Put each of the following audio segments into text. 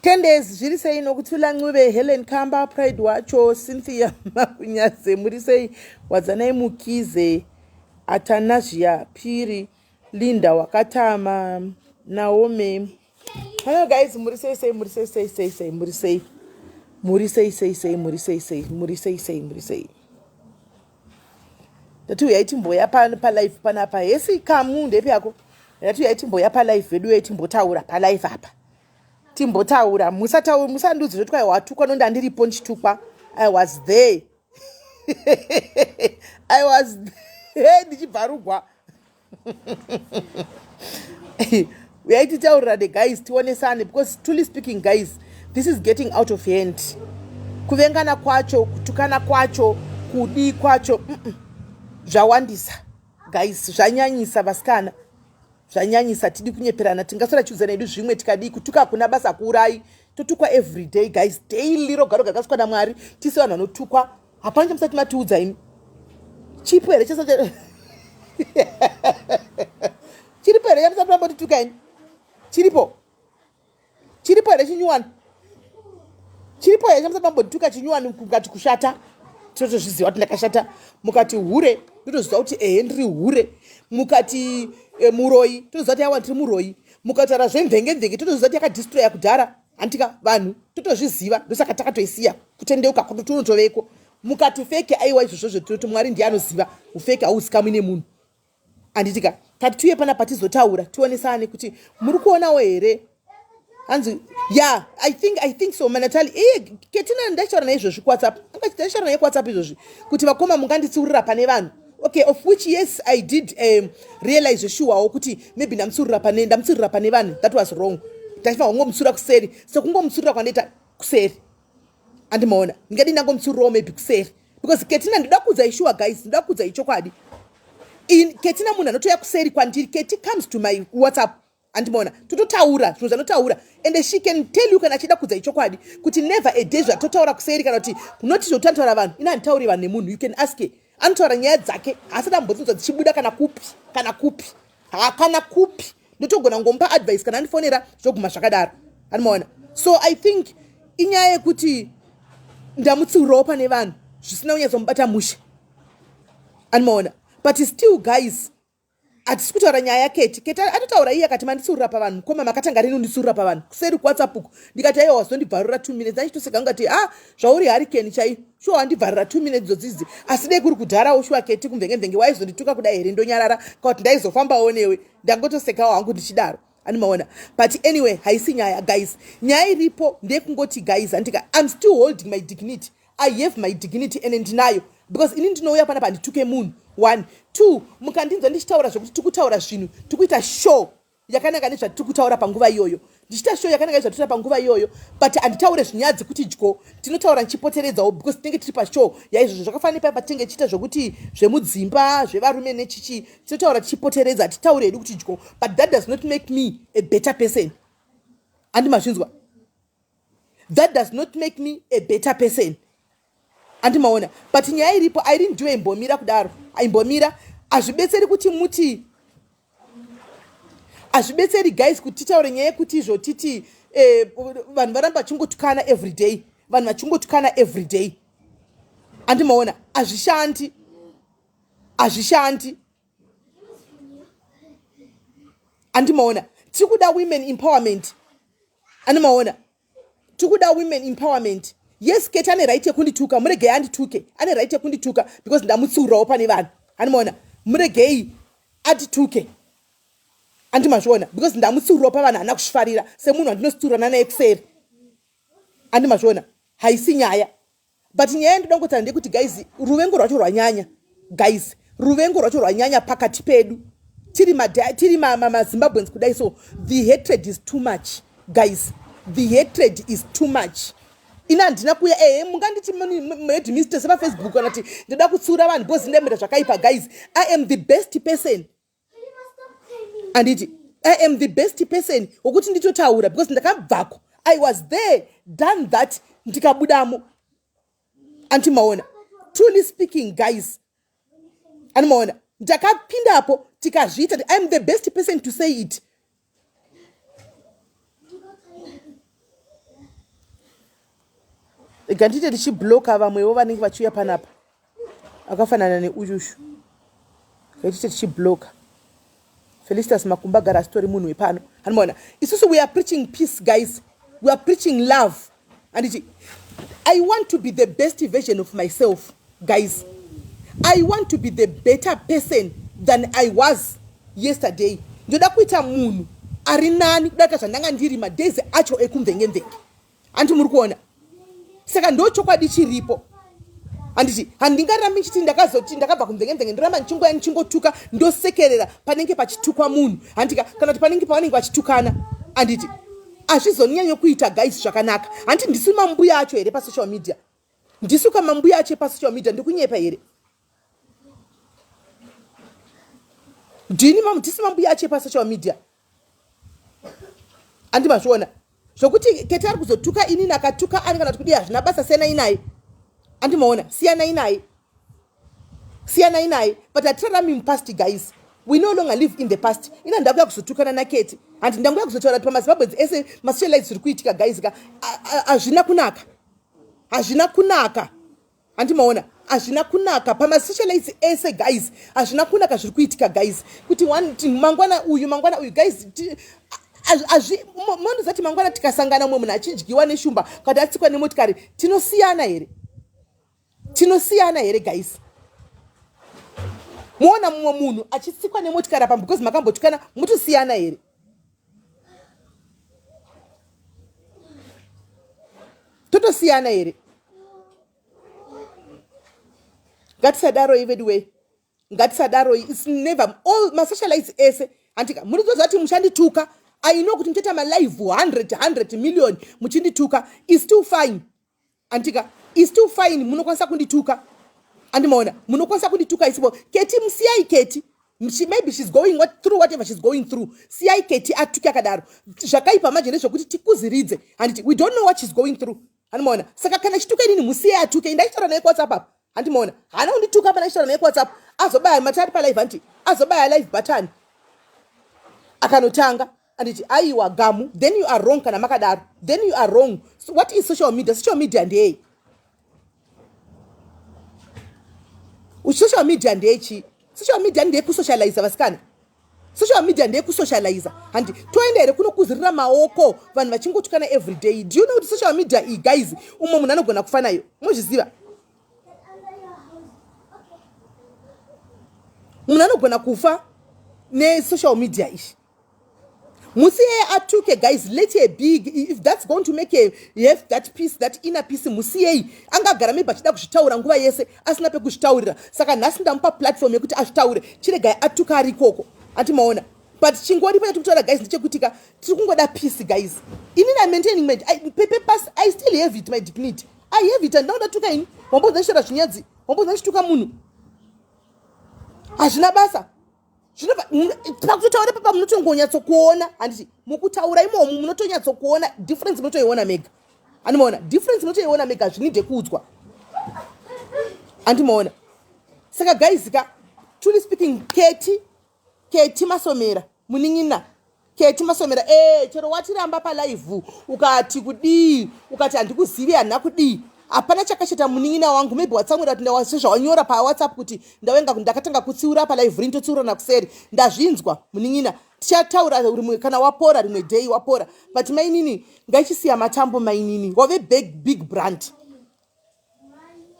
10 days zviri sei nokuthula ncube helen kamba pride wacho cynthia makunyaze muri sei wadzanai mukize atanazia piri linda wakatama naome hello guys muri sei sei muri sei sei sei sei muri sei muri sei sei sei muri sei sei muri sei sei muri sei ndati uyai timboya palife panapa hesi kamu ndepi yako ndati uyai timboya palife vedu uyai timbotaura palife apa timbotaura musataura musandiudze zvoti kwai watukwa nondi andiripo ndichitukwa i was there i was there ndichibvarugwa uyai titaurirane guys tionesane because truly speaking guys this is getting out of hand kuvengana kwacho kutukana kwacho kudii kwacho zvawandisa guys zvanyanyisa vasikana zvanyanyisa tidi kunyeperana tingasara chiudzana edu zvimwe tikadii kutuka hakuna basa kuurai totukwa every day guys daily roga roga rakasukwa namwari tisi vanhu vanotukwa hapana chamusati matiudza imi chipo here chese chiripo here chamusati mambotituka imi chiripo chiripo here chinyuwani chiripo here chamusati mambotituka chinyuwani kungati kushata totozviziva kuti ndakashata mukati hure ndotoziva kuti ehe ndiri hure mukati e, muroyi totoziva kuti awa ndiri muroyi mukataura zvemvenge mvenge totoziva kuti yakadistroya kudhara handitika vanhu totozviziva ndosaka takatoisiya kutendeuka kutotonotoveko mukati feke aiwa izvozvozvo tinoti mwari ndiye anoziva ufeke hauzikamwi nemunhu handitika kati tiuye panapa tizotaura tionesane kuti muri kuonawo here hanzi ya i think i think so manatali iye ketina ndachitaura naye izvozvi kuwhatsapp angachitaura naye kuwhatsapp izvozvi kuti vakoma munganditsiurira pane vanhu okay of which yes i did um, realize zveshuwawo kuti maybe ndamutsiurira pane ndamutsiurira pane vanhu that was wrong ndachifanira kungomutsiura kuseri sekungomutsiurira kwandaita kuseri andimaona ndingadii ndangomutsiurirawo maybe kuseri because ketina ndoda kuudza ishuwa guys ndoda kuudza ichokwadi ketina munhu anotouya kuseri kwandiri keti comes to my whatsapp andimaona tototaura zvinhu zvanotaura and she can tell you kana achida kudza ichokwadi kuti never a day zvatotaura kuseri kana kuti not zvokutantaura vanhu ini handitauri vanhu nemunhu you can ask her anotaura nyaya dzake haasati ambodzinzwa dzichibuda kana kupi kana kupi hakana kupi ndotogona kungomupa advice kana andifonera zvoguma zvakadaro andimaona so i think inyaya yekuti ndamutsiurawo pane vanhu zvisina kunyatsomubata mushe andimaona but still guys hatisi kutaura nyaya yaketi keti atotaura iye akati manditsiurira pavanhu mukoma makatanga rini unditsiurira pavanhu kuseri kuwhatsapp uku ndikati aiwa wazondibvarura two minutes achitoseka ungati a ah, zvauri harikeni chaiyo shuwa wandibvarura two minutes dzodzidzi asi dei kuri kudharawo shuwa keti kumvenge mvenge waizondituka kudai here ndonyarara kakuti ndaizofambawo newe ndangotosekawo hangu ndichidaro animaona but anyway haisi nyaya guys nyaya iripo ndeyekungoti guys andika im still holding my dignity i have my dignity ende ndinayo because ini ndinouya panapa handituke munhu one two mukandinzwa ndichitaura zvekuti tikutaura zvinhu tikuita show yakanaka nezvatiri kutaura panguva iyoyo ndichiita show yakanaka nezvatiri panguva iyoyo but handitaure zvinyadzi kuti dyo tinotaura ndichipoteredzawo because tinenge tiri pashow yaizvozvo zvakafanira paya patinenge tichiita zvokuti zvemudzimba zvevarume nechichi tinotaura tichipoteredza hatitaure hedu kuti dyo but that does not make me a better person handi mazvinzwa that does not make me a better person andimaona but nyaya iripo airi ndiyo imbomira kudaro aimbomira hazvibetseri kuti muti hazvibetseri guys kuti titaure nyaya yekuti izvo titi eh, vanhu varamba vachingotukana every day vanhu vachingotukana every day andimaona hazvishandi hazvishandi andimaona tiri kuda women empowerment andimaona tiri kuda women empowerment yes keti ane right yekundituka muregei andituke ane right yekundituka because ndamutsiurawo pane vanhu andimaona muregei atituke andimazviona because ndamutsiurawo pavanhu haana kuzvifarira semunhu andinositsiurana naye kuseri andimazviona haisi nyaya but nyaya yandoda kungotaura ndeyekuti guys ruvengo rwacho rwanyanya guys ruvengo rwacho rwanyanya pakati pedu tiri tiri mazimbabweans kudai so the hatred is too much guys the hatred is too much Ini handina kuya ehe munganditi headmistress pafacebook kana kuti ndoda kutsiura vanhu because ndemira zvakaipa guys. I am the best person. Anditi I am the best person wokuti nditotaura because ndakabvako. I was there, done that, ndikabudamo. Anti maona, truly speaking guys, animaona ndakapindapo tikazviita. I am the best person to say it. Rega ndiite tichibloka vamwewo vanenge vachiuya panapa akafanana neuyushu. Tiite tichibloka Felicitas Makumba gara asitori munhu wepano. Hanimaona isusu we are preaching peace guys, we are preaching love. Anditi I want to be the best version of myself guys. I want to be the better person than I was yesterday. Ndoda kuita munhu ari nani kudarika zvandanga ndiri madays acho ekumvengemvenge. Handiti muri kuona? Saka ndo chokwadi chiripo. Handiti handingarambi ndichiti ndakazoti ndakabva kumvengemvenge ndoramba ndichingoya ndichingotuka, ndosekerera panenge pachitukwa munhu, handika, kana kuti panenge pavanenge vachitukana. Handiti hazvizonyanyo kuita guys zvakanaka. Handiti ndisu mambuya acho here pasocial media? Ndisu kamambuya acho pasocial media? Ndikunyepa here? Ndini mamu tisi mambuya acho pasocial media. Andi mazviona zvokuti Kete ari kuzotuka inini, akatuka ani kana kuti kudii, hazvina basa, siyanai naye. Andimaona, siyanai naye, siyanai naye. But hatirarami mupast guys, we no longer live in the past. Ina ndakuya kuzotukana naKeti, handi ndanguya kuzotaura kuti pamaZimbabwens ese masocialites zviri kuitika guys ka hazvina kunaka, hazvina kunaka. Handimaona, hazvina kunaka pamasocialites ese guys, hazvina kunaka zviri kuitika guys, kuti one mangwana uyu, mangwana uyu guys, manoziva kuti mangwana tikasangana umwe munhu achidyiwa neshumba kana atsikwa nemotikari, tinosiyana here? Tinosiyana here guys? Muona mumwe munhu achitsikwa nemotikari apa because makambotukana, mutosiyana here? Totosiyana here? Ngatisadaroi veduwei, ngatisadaroi. Its never all masocialites ese. Handika muri kuti muchandituka, I know kuti muchaita malive 100 100 million muchindituka, is still fine. Andika is still fine, munokwanisa kundituka. Andimaona, munokwanisa kundituka isipo. Keti musiyai Keti. Maybe she's going through whatever she's going through. Siyai Keti atuke akadaro. Zvakaipa manje ndezvekuti tikuziridze. Handiti we don't know what she's going through. Handimaona, saka kana chituka inini, musiye atuke. Ndaichitaura naye kuWhatsApp apa. Handimaona, haana kundituka pana chitaura naye kuWhatsApp, azobaya matari palive. Handiti azobaya live button akanotanga. Anditi aiwa gamu, then you are wrong. Kana makadaro, then you are wrong. So what is social media? Social media ndeyei? Social media ndeyechi? Social media ndeyekusocializa vasikana. Social media ndeyekusocializa. Handi toenda here kunokuzirira maoko vanhu vachingotukana every day? Do you know kuti social media iyi guys, umwe munhu anogona kufa nayo? Mozviziva, munhu anogona kufa nesocial media iyi. Musiyeye atuke guys, let her be. If that's going to make her have that peace, that inner peace, musiyei. Angagara maybe achida kuzvitaura nguva yese asina pekuzvitaurira, saka nhasi ndamupa platform yekuti azvitaure. Chiregai atuka ari ikoko. Atimaona, but chingoripo chatiri kutaura guys ndechekutika tiri kungoda peace guys. Inini I maintaining my papers, I still have it, my dignity, I have it. Handinoda tuka ini, wambodza ndichitaura zvinyadzi, wambodza ndichituka munhu, hazvina basa. Pakutotaura papa munotongonyatsokuona. Handiti mukutaura imomo munotonyatsokuona difference, munotoiona mega. Andimaona difference, munotoiona mega, hazvinide kuudzwa. Andimaona, saka guys ka, truly speaking, Keti, Keti Masomera, munin'ina Keti Masomera, e chero watiramba palive ukati kudii, ukati handikuzivi, handina kudii, hapana chakashata munin'ina wangu. Maybe watsamwira kuti sezvawanyora paWhatsApp kuti ndawenga ndakatanga kutsiura palive rini, totsiurana kuseri. Ndazvinzwa munin'ina, tichataura rimwe kana wapora, rimwe day wapora. But mainini, ngaichisiya matambo mainini, wave big, big brand.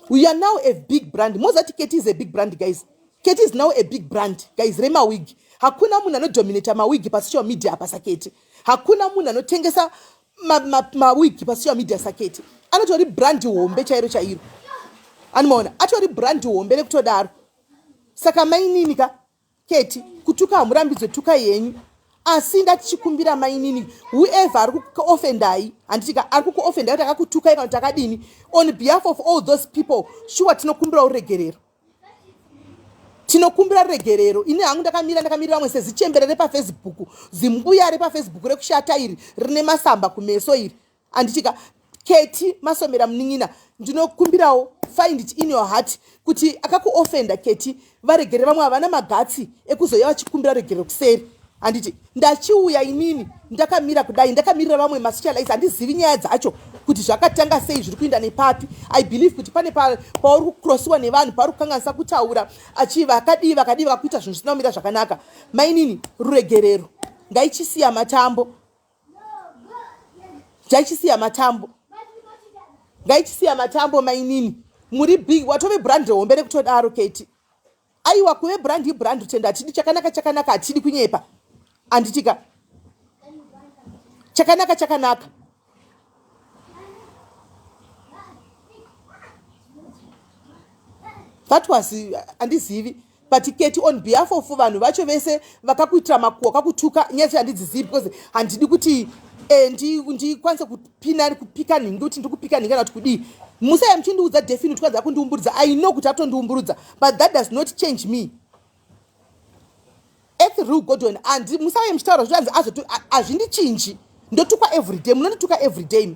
We are now a big brand. Mozati Keti is a big brand guys. Keti is now a big brand guys remawig. Hakuna munhu anodominata mawig pasocial media apa saKeti. Hakuna munhu anotengesa mawig pasocial media saKeti. Anotori brand hombe chairo chairo. Anomaona atori brand hombe rekutodaro. Saka mainini ka Keti, kutuka hamurambidzwe, tuka yenyu. Asi ndatichikumbira mainini, whoever ari kukuofendai, handitika ari kukuofendai kuti akakutukai kana kuti akadini, on behalf of all those people, shuwa tinokumbira uregerero, tinokumbira ruregerero. Ini hangu ndakamira, ndakamirira vamwe sezichembere repaFacebook, zimbuya repaFacebook rekushata iri, rine masamba kumeso iri, handitika? Keti Masomera, munin'ina, ndinokumbirawo, find it in your heart kuti akakuofenda Keti varegere. Vamwe havana magatsi ekuzouya vachikumbira regerero kuseri, handiti? Ndachiuya inini ndakamira kudai, ndakamirira vamwe masocialites. Handizivi nyaya dzacho kuti zvakatanga sei, zviri kuinda nepapi. I believe kuti pane pauri kukrosiwa nevanhu, pauri kukanganisa kutaura, achi vakadii vakadii, vakakuita zvinhu zvisina kumira zvakanaka. Mainini, ruregerero. Ngaichisiya matambo, ngaichisiya matambo, ngaichisiya matambo. Mainini, muri big, watove brand hombe rekutodaro, Keti. Aiwa, kuve brand ibrand, tenda. Hatidi chakanaka, chakanaka, hatidi kunyepa, handitika? Chakanaka, chakanaka. That was, handizivi, but Keti, on behalf of vanhu vacho vese vakakuitira makuwa, kakutuka, nyaya dzacho handidzizivi because handidi kuti ndikwanise kupina kupika nhingi, kuti ndiri kupika nhingi kana kuti kudii. Musaya muchindiudza definite kwanza kundiumburudza. I know kuti atondiumburudza, but that does not change me. Ethrew Gordon, handi musauye muchitaura zvianzi hazvindichinji. Ndotukwa everyday, munondituka everyday,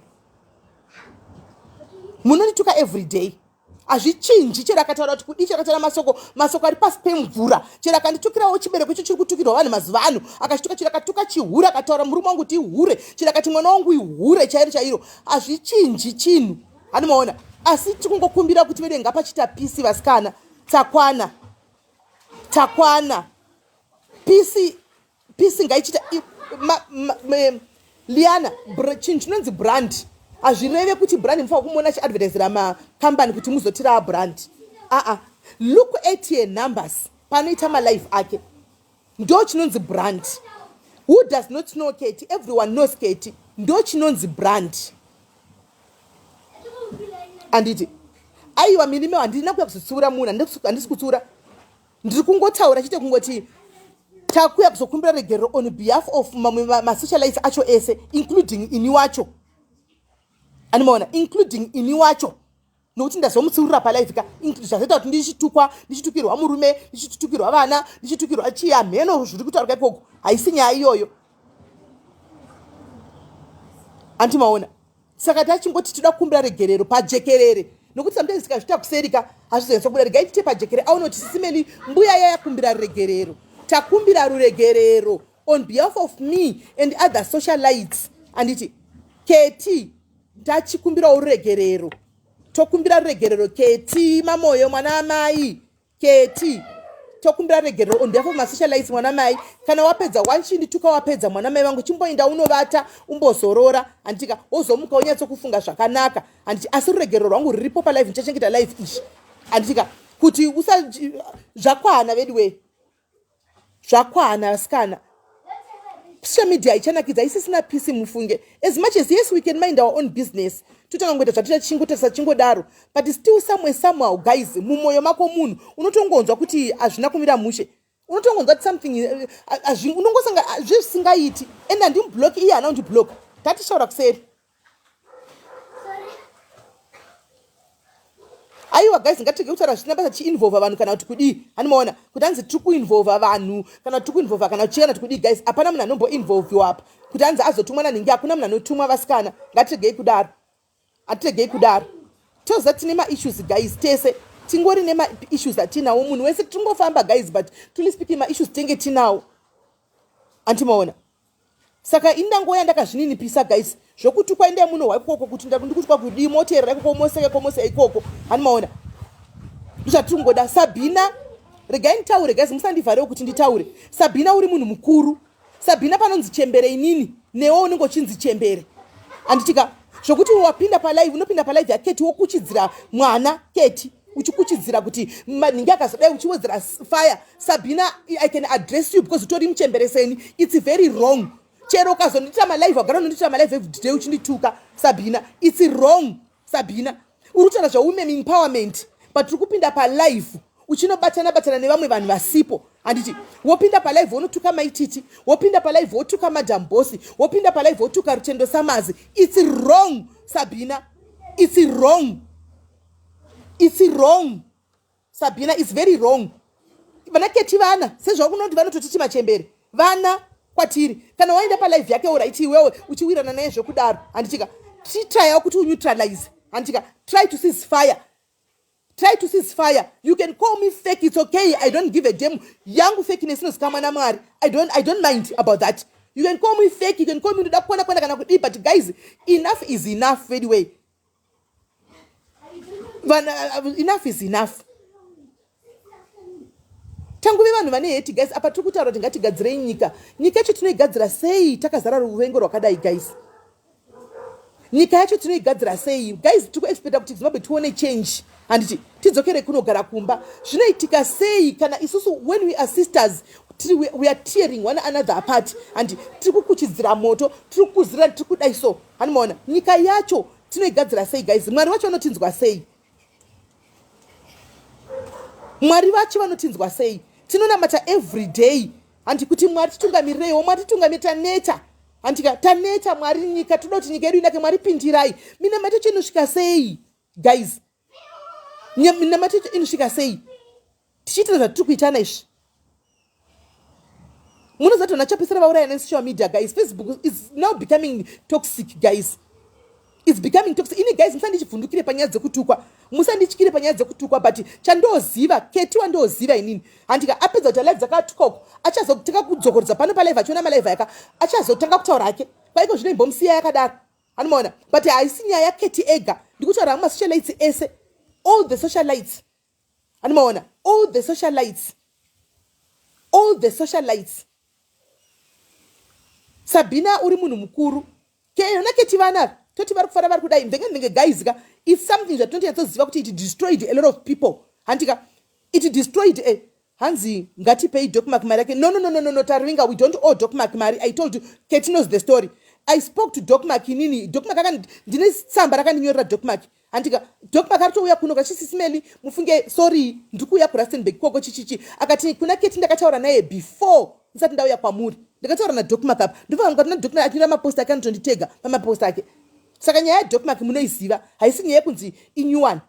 munondituka everyday, hazvichinji. Chero akataura kuti kudii, chero akataura masoko, masoko ari pasi pemvura, chero akanditukirawo chibereko icho chiri kutukirwa vanhu mazuva ano, akachituka, chero akatuka chihure, akataura murume wangu kuti ihure, chero akati mwana wangu ihure chairo chairo, hazvichinji chinhu, hanimaona? Asi tikungokumbira kuti vedu ngapachita peace, vasikana. Takwana, takwana. Peace, peace ngaichita. Liana, chinhu chinonzi brand hazvireve kuti brand mufanira kumuona achiadvertisira makambani kuti muzotira brand. Aa, look at your numbers panoita malive ake, ndo chinonzi brand. Who does not know Keti? Everyone knows Keti. Ndo chinonzi brand, handiti? Aiwa, mirime, handina kuya kuzotsiura munhu, handisi kutsiura, ndiri kungotaura chete, kungoti takuya kuzokumbira regerero on behalf of mamwe masocialites acho ese, including ini wacho, animaona? Including ini wacho, nokuti ndazomutsiurira palive ka, zvazoita kuti ndichitukwa, ndichitukirwa murume, ndichitukirwa vana, ndichitukirwa chiya, mheno zviri kutaurika ikoko. Haisi nyaya iyoyo, andimaona? Saka tachingoti toda kukumbira regerero pajekerere, nokuti sometimes tikazvita kuserika hazvizonyatsa kubuda. Regai tite pajekere, aone kuti sisimeli mbuya yayakumbira ruregerero. Takumbira ruregerero on behalf of me and other socialites, handiti? Keti, tachikumbirawo ruregerero, tokumbira ruregerero. Keti Mamoyo, mwana amai Keti, tokumbira regerero on behalf of masocialites. Mwana mai, kana wapedza wanchindituka, wapedza, mwana mai vangu, chimboenda unovata, umbozorora, handitika? Wozomuka unyatsokufunga zvakanaka, handiti? Asi ruregerero rwangu ruripo palive, ndichachengeta live izvi, handitika? Kuti usa zvakwana vedu wee, zvakwana, vasikana. Social media ichanakidza isisina peace, mufunge. As much as, yes, we can mind our own business, totanga kungoita zvatita, tichingotarisa, chingodaro, but still somewhere, somehow, guys, mumwoyo mako munhu unotongonzwa kuti hazvina kumira mushe. Unotongonzwa kuti something unongosanga zvezvisingaiti. And handimublock, iye haana kundiblock. Tatichaura kuseri. Aiwa guys, ngatirege kutaura zvisina basa tichiinvolva vanhu kana kuti kudii, hanimaona? Kuti hanzi tiri kuinvolva vanhu kana tiri kuinvolva kana kuchii kana kuti kudii. Guys, hapana munhu anomboinvolviwa apa kuti hanzi azotumwa nanhingi. Hakuna munhu anotumwa, vasikana. Ngatiregei kudaro, hatiregei kudaro. Toziva tine maissues, guys, tese tingori nemaissues atinawo, munhu wese tingofamba, guys, but truly speaking, maissues tenge tinawo, antimaona? Saka ini ndangoya ndakazvininipisa, guys. Zvokutukwa, endai munohwa ikoko kuti ndikutukwa kudii, moteerera ikoko, moseka komoseka ikoko, hanimaona? Ndozvatiringoda. Sabhina, regai nditaure, guys, musandivharewo kuti nditaure. Sabhina, uri munhu mukuru, Sabhina. Panonzi chembere, inini newe unenge uchinzi chembere, handitika? Zvokuti wapinda palive, unopinda palive yaKeti, wokuchidzira mwana Keti, uchikuchidzira kuti manhingi akazodai, uchiwedzera fire. Sabhina, I can address you because utori muchembere seni. It's very wrong. Chero ukazondiitira malive, wagara unondiitira malive everyday uchindituka, Sabhina, it's wrong. Sabhina, uri kutaura zvawomen empowerment, but uri kupinda palive. Uchinobatana batana nevamwe vanhu vasipo, handiti? Wopinda palive wonotuka Maititi, wopinda palive wotuka Madam Bosi, wopinda palive wotuka Rutendo Samazi. It's wrong, Sabina. It's wrong. It's wrong, Sabina. It's very wrong. Vana Keti vana sezvakunoti vanototi chimachembere vana kwatiri. Kana waenda palive yake, alright, iwewe uchiwirana naye zvekudaro, handitika? Titryawo kuti uneutralize, handitika? Try to cease fire. Try to cease fire. You can call me fake, it's okay, I don't give a damn. Yangu fakeness inozikamwa naMwari. I don't mind about that. You can call me fake, you can call me ndoda kuona kuona kana kudii, but guys, enough is enough. Anyway, vana, enough is enough. Tanguve vanhu vane hate, guys. Apa tiri kutaura kuti ngatigadzirei nyika. Nyika yacho tinoigadzira sei takazara ruvengo rwakadai, guys? Nyika yacho tinoigadzira sei, guys? Tiri kuexpecta kuti Zimbabwe tione change, handiti? Tidzokere kunogara kumba. Zvinoitika sei kana isusu, when we are sisters, we are tearing one another apart? Handi tiri kukuchidzira moto, tiri kukuzira, tiri kudai so, handimaona? Nyika yacho tinoigadzira sei, guys? Mwari vacho vanotinzwa sei? Mwari vacho vanotinzwa sei? Tinonamata every day, handi, kuti Mwari titungamirireiwo, Mwari titungamiri, taneta, handika? Taneta, Mwari. Nyika toda kuti nyika yedu inake. Mwari pindirai. Minamato yacho inosvika sei, guys? Minamato yacho inosvika sei tichiitira zvatiri kuitana izvi? Munoziva kuti vana vauraya nesocial media, guys. Facebook is now becoming toxic, guys. It's becoming toxic. Ini, guys, musandichivhundukire panyaya dzekutukwa, musandityire panyaya dzekutukwa, but chandoziva, Keti wandoziva inini, handika? Apedza kuti live dzakatukwa uko, achazotanga kudzokorodza pano palive, achiona malive aka, achazotanga kutaura hake kwaiko. Zvino imbomusiya yakadaro, anomaona? But haisi nyaya yaKeti ega, ndikutaura hangu masocialites ese, all the socialites, anomaona? All the socialites, all the socialites. Sabhina, uri munhu mukuru. Yona Keti, vana toti vari kufara, vari kudai, mvenge mvenge. Guys ka, it's something zvatinotonyatsoziva kuti it destroyed a lot of people, handika? It destroyed a, hanzi ngatipei Docmark mari yake. No, no, no, no, no, no, Taringa, we don't owe Docmark mari. I told you, Keti knows the story. I spoke to Docmark inini. Docmark aka, ndine tsamba rakandinyorera Docmark, handika? Docmark aritouya kuno kachisisimeli, mufunge, sorry, ndiri kuuya kuRustenburg koko, chichichi. Akati kuna Keti, ndakataura naye before ndisati ndauya kwamuri. Ndakataura naDocmark apa. Ndofanira mukati naDocmark achinyora mapost ake, anotonditega pamapost ake. Saka nyaya yaDocmark munoiziva, haisi nyaya yekunzi inew one,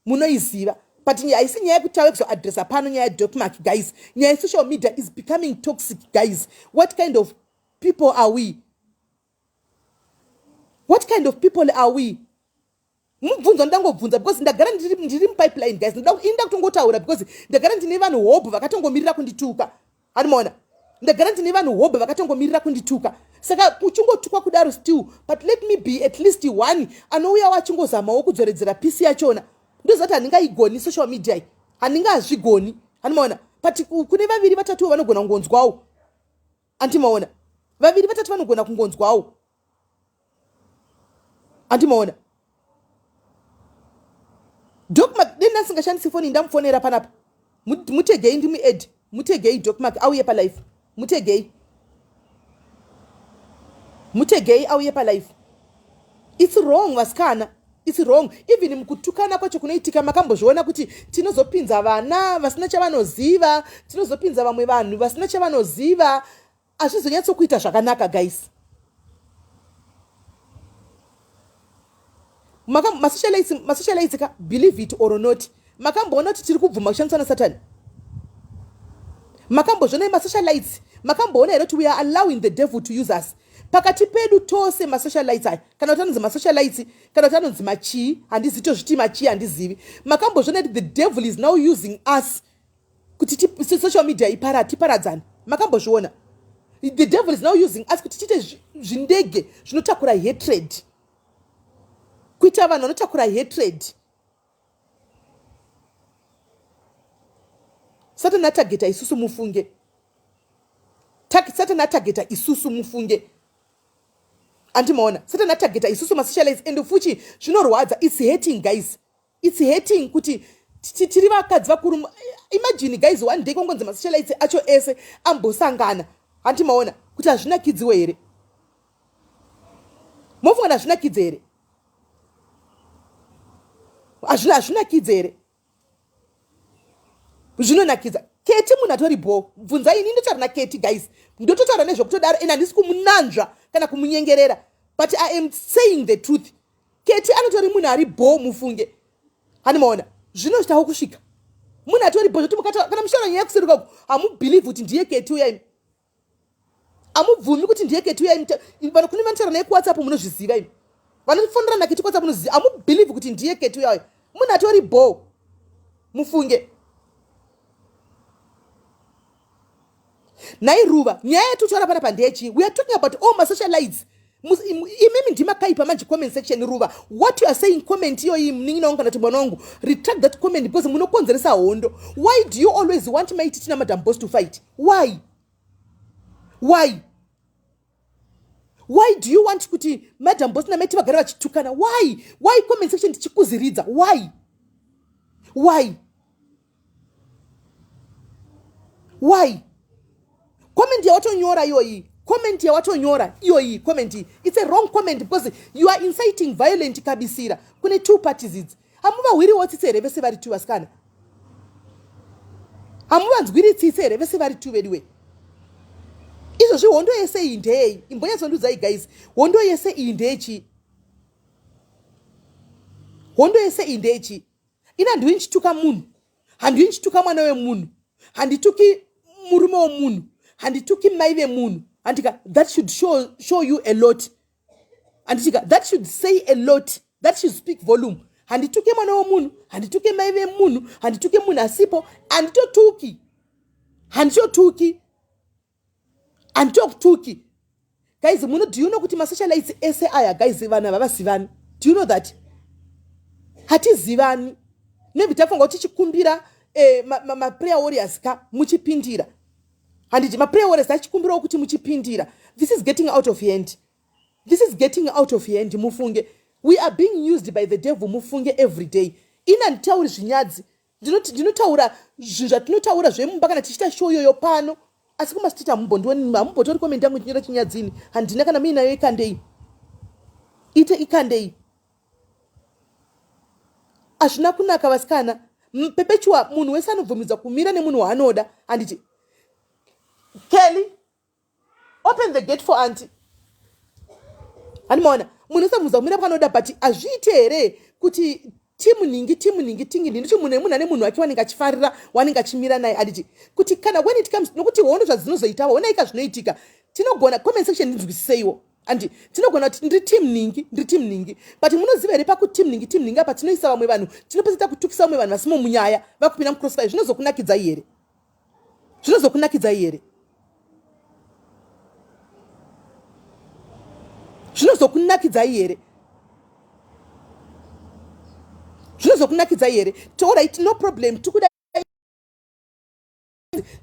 munoiziva. But haisi nyaya yekuti tave kuzoadresa pano nyaya yaDocmark, guys. Nyaya yesocial media is becoming toxic, guys. What kind of people are we? What kind of people are we? Mubvunzo ndangobvunza because ndagara ndiri mupipeline, guys. Inda kutongotaura because ndagara ndine vanhu hobho vakatongomirira kundituka, handimaona? Ndagara ndine vanhu hobho vakatongomirira kundituka. Saka kuchingotukwa kudaro still, but let me be at least one anouyawo achingozamawo kudzoredzera peace yachona. Ndoziva kuti handingaigoni social media iyi, handingazvigoni, handimaona? But kune vaviri vatatuwo vanogona kungonzwawo, andimaona? Vaviri vatatu vanogona kungonzwawo, andimaona? Docmark, deni asingashandisi foni, ndamufonera panapa. Mutegei, ndimued, mutegei Docmark auye palive. Mutegei, mutegei auye palive. It's wrong, vasikana, it's wrong. Even mukutukana kwacho kunoitika, makambozviona kuti tinozopinza vana vasina chavanoziva, tinozopinza vamwe vanhu vasina chavanoziva? Hazvizonyatsokuita zvakanaka, guys. Masocialites ka, believe it or not, makamboona kuti tiri kubvuma kushandiswa naSatani? Makambozviona, masocialites? Makamboona here kuti we are allowing the devil to use us pakati pedu tose, masocialites aya, kana kuti anonzi masocialites, kana kuti anonzi machii, handizivi, tozviti machii, handizivi. Makambozviona kuti the devil is now using us kuti social media tiparadzane? Makambozviona? The devil is now using us kuti tiite zvindege zvinotakura hatred, kuita vanhu vanotakura hatred. Satani atageta isusu, mufunge. Satani atageta isusu, mufunge, andimaona? Satani atageta isusu masocialites. And fuchi zvinorwadza, it's hurting, guys, it's hurting kuti tiri vakadzi vakuru. Imagine, guys, one day kongonzi masocialites acho ese ambosangana, handimaona kuti hazvinakidziwo here? Mofunga hazvinakidze here? Hazvinakidze here? Zvinonakidza. Keti munhu atori bho. Bvunzai ini ndotaura naKeti guys. Ndototaura nezvekutodaro and handisi kumunanzva kana kumunyengerera. But I am saying the truth. Keti anotori munhu ari bho mufunge. Hani maona? Zvinoitawo kusvika. Munhu atori bho zvoti mukataura kana muchitaura nyaya yekuseruka uku hamubelieve kuti ndiye Keti uya imi. Amubvumi kuti ndiye Keti uya imi. Vanhu kune vanotaura naye kuWhatsApp munozviziva imi. Vanofonera naKeti kuWhatsApp munoziva. Hamubelieve kuti ndiye Keti uya uya. Munhu atori bho. Mufunge. Nhai Ruva, nyaya yatutaura panapa ndeyechii? We are talking about all masocialites. Imimi ndimakaipa manje comment section Ruva. What you are saying comment iyoyi munin'ina wangu kana kuti mwana wangu, retract that comment because munokonzeresa hondo. Why do you always want Mai Titi naMadam Boss to fight? Why? Why? Why do you want kuti Madam Boss naMai Titi vagare vachitukana? Why? Why comment section tichikuziridza? Why? Why? Why? Comment yawatonyora iyoyi, comment yawatonyora iyoyi, comment iyi it's a wrong comment because you are inciting violent kabisira kune two parties idzi. Hamuvahwiriwo tsitsi here vese vari two vasikana? Hamuvanzwiri tsitsi here vese vari two veduwe? Izvozvi hondo yese iyi ndeyei? Imbonyatsondiudzai guys, hondo yese iyi ndeyechii? Hondo yese iyi ndeyechii? Ini handiuyi ndichituka munhu, handiuyi ndichituka mwana wemunhu, handituki murume wemunhu, handituki mai vemunhu. Handika, that should show you a lot. Handitika, that should say a lot, that should speak volume. Handituke mwana wemunhu, handituke mai vemunhu, handituke munhu asipo, handitotuki, handitotuki, handitotuki. Guys, muno, do you know kuti masocialites ese aya guys, vanhu ava havazivani? Do you know that? Hatizivani. Maybe tafunga kuti tichikumbira maprayer warriors ka muchipindira. Handiti maprayer warriors achikumbirawo kuti muchipindira. This is getting out of hand. This is getting out of hand mufunge. We are being used by the devil mufunge every day. Ini handitauri zvinyadzi. Ndinotaura zvinhu zvatinotaura zvemumba kana tichiita show iyoyo pano. Asi kumastreet hamumbondioni, hamumbotori comment yangu ndichinyora chinyadzini. Handina kana muinayo ikandei. Ite ikandei. Hazvina kunaka vasikana. Perpetua munhu wese anobvumidzwa kumira nemunhu waanoda. Handiti Kelly, open the gate for auntie. Handimaona munhu wese abvumidza kumira panoda, but hazviite here kuti timu nhingi timu nhingi tingi nhingi kuti munhu nemunhu ane munhu wake wanenge achifarira wanenge achimira naye. Handiti kuti kana when it comes nokuti hondo zvadzinozoitawo onaika zvinoitika. Tinogona comment section ndinzwisiseiwo. Andi tinogona kuti ndiri team nhingi, ndiri team nhingi, but munoziva here paku team nhingi team nhingi apa tinoisa vamwe vanhu, tinopedzisa kutukisa vamwe vanhu vasimo munyaya vakupinda mucrossfire. Zvinozokunakidzai here? Zvinozokunakidzai here? Zvinozokunakidzai here? Zvinozokunakidzai here? Alright, no problem. Tikuda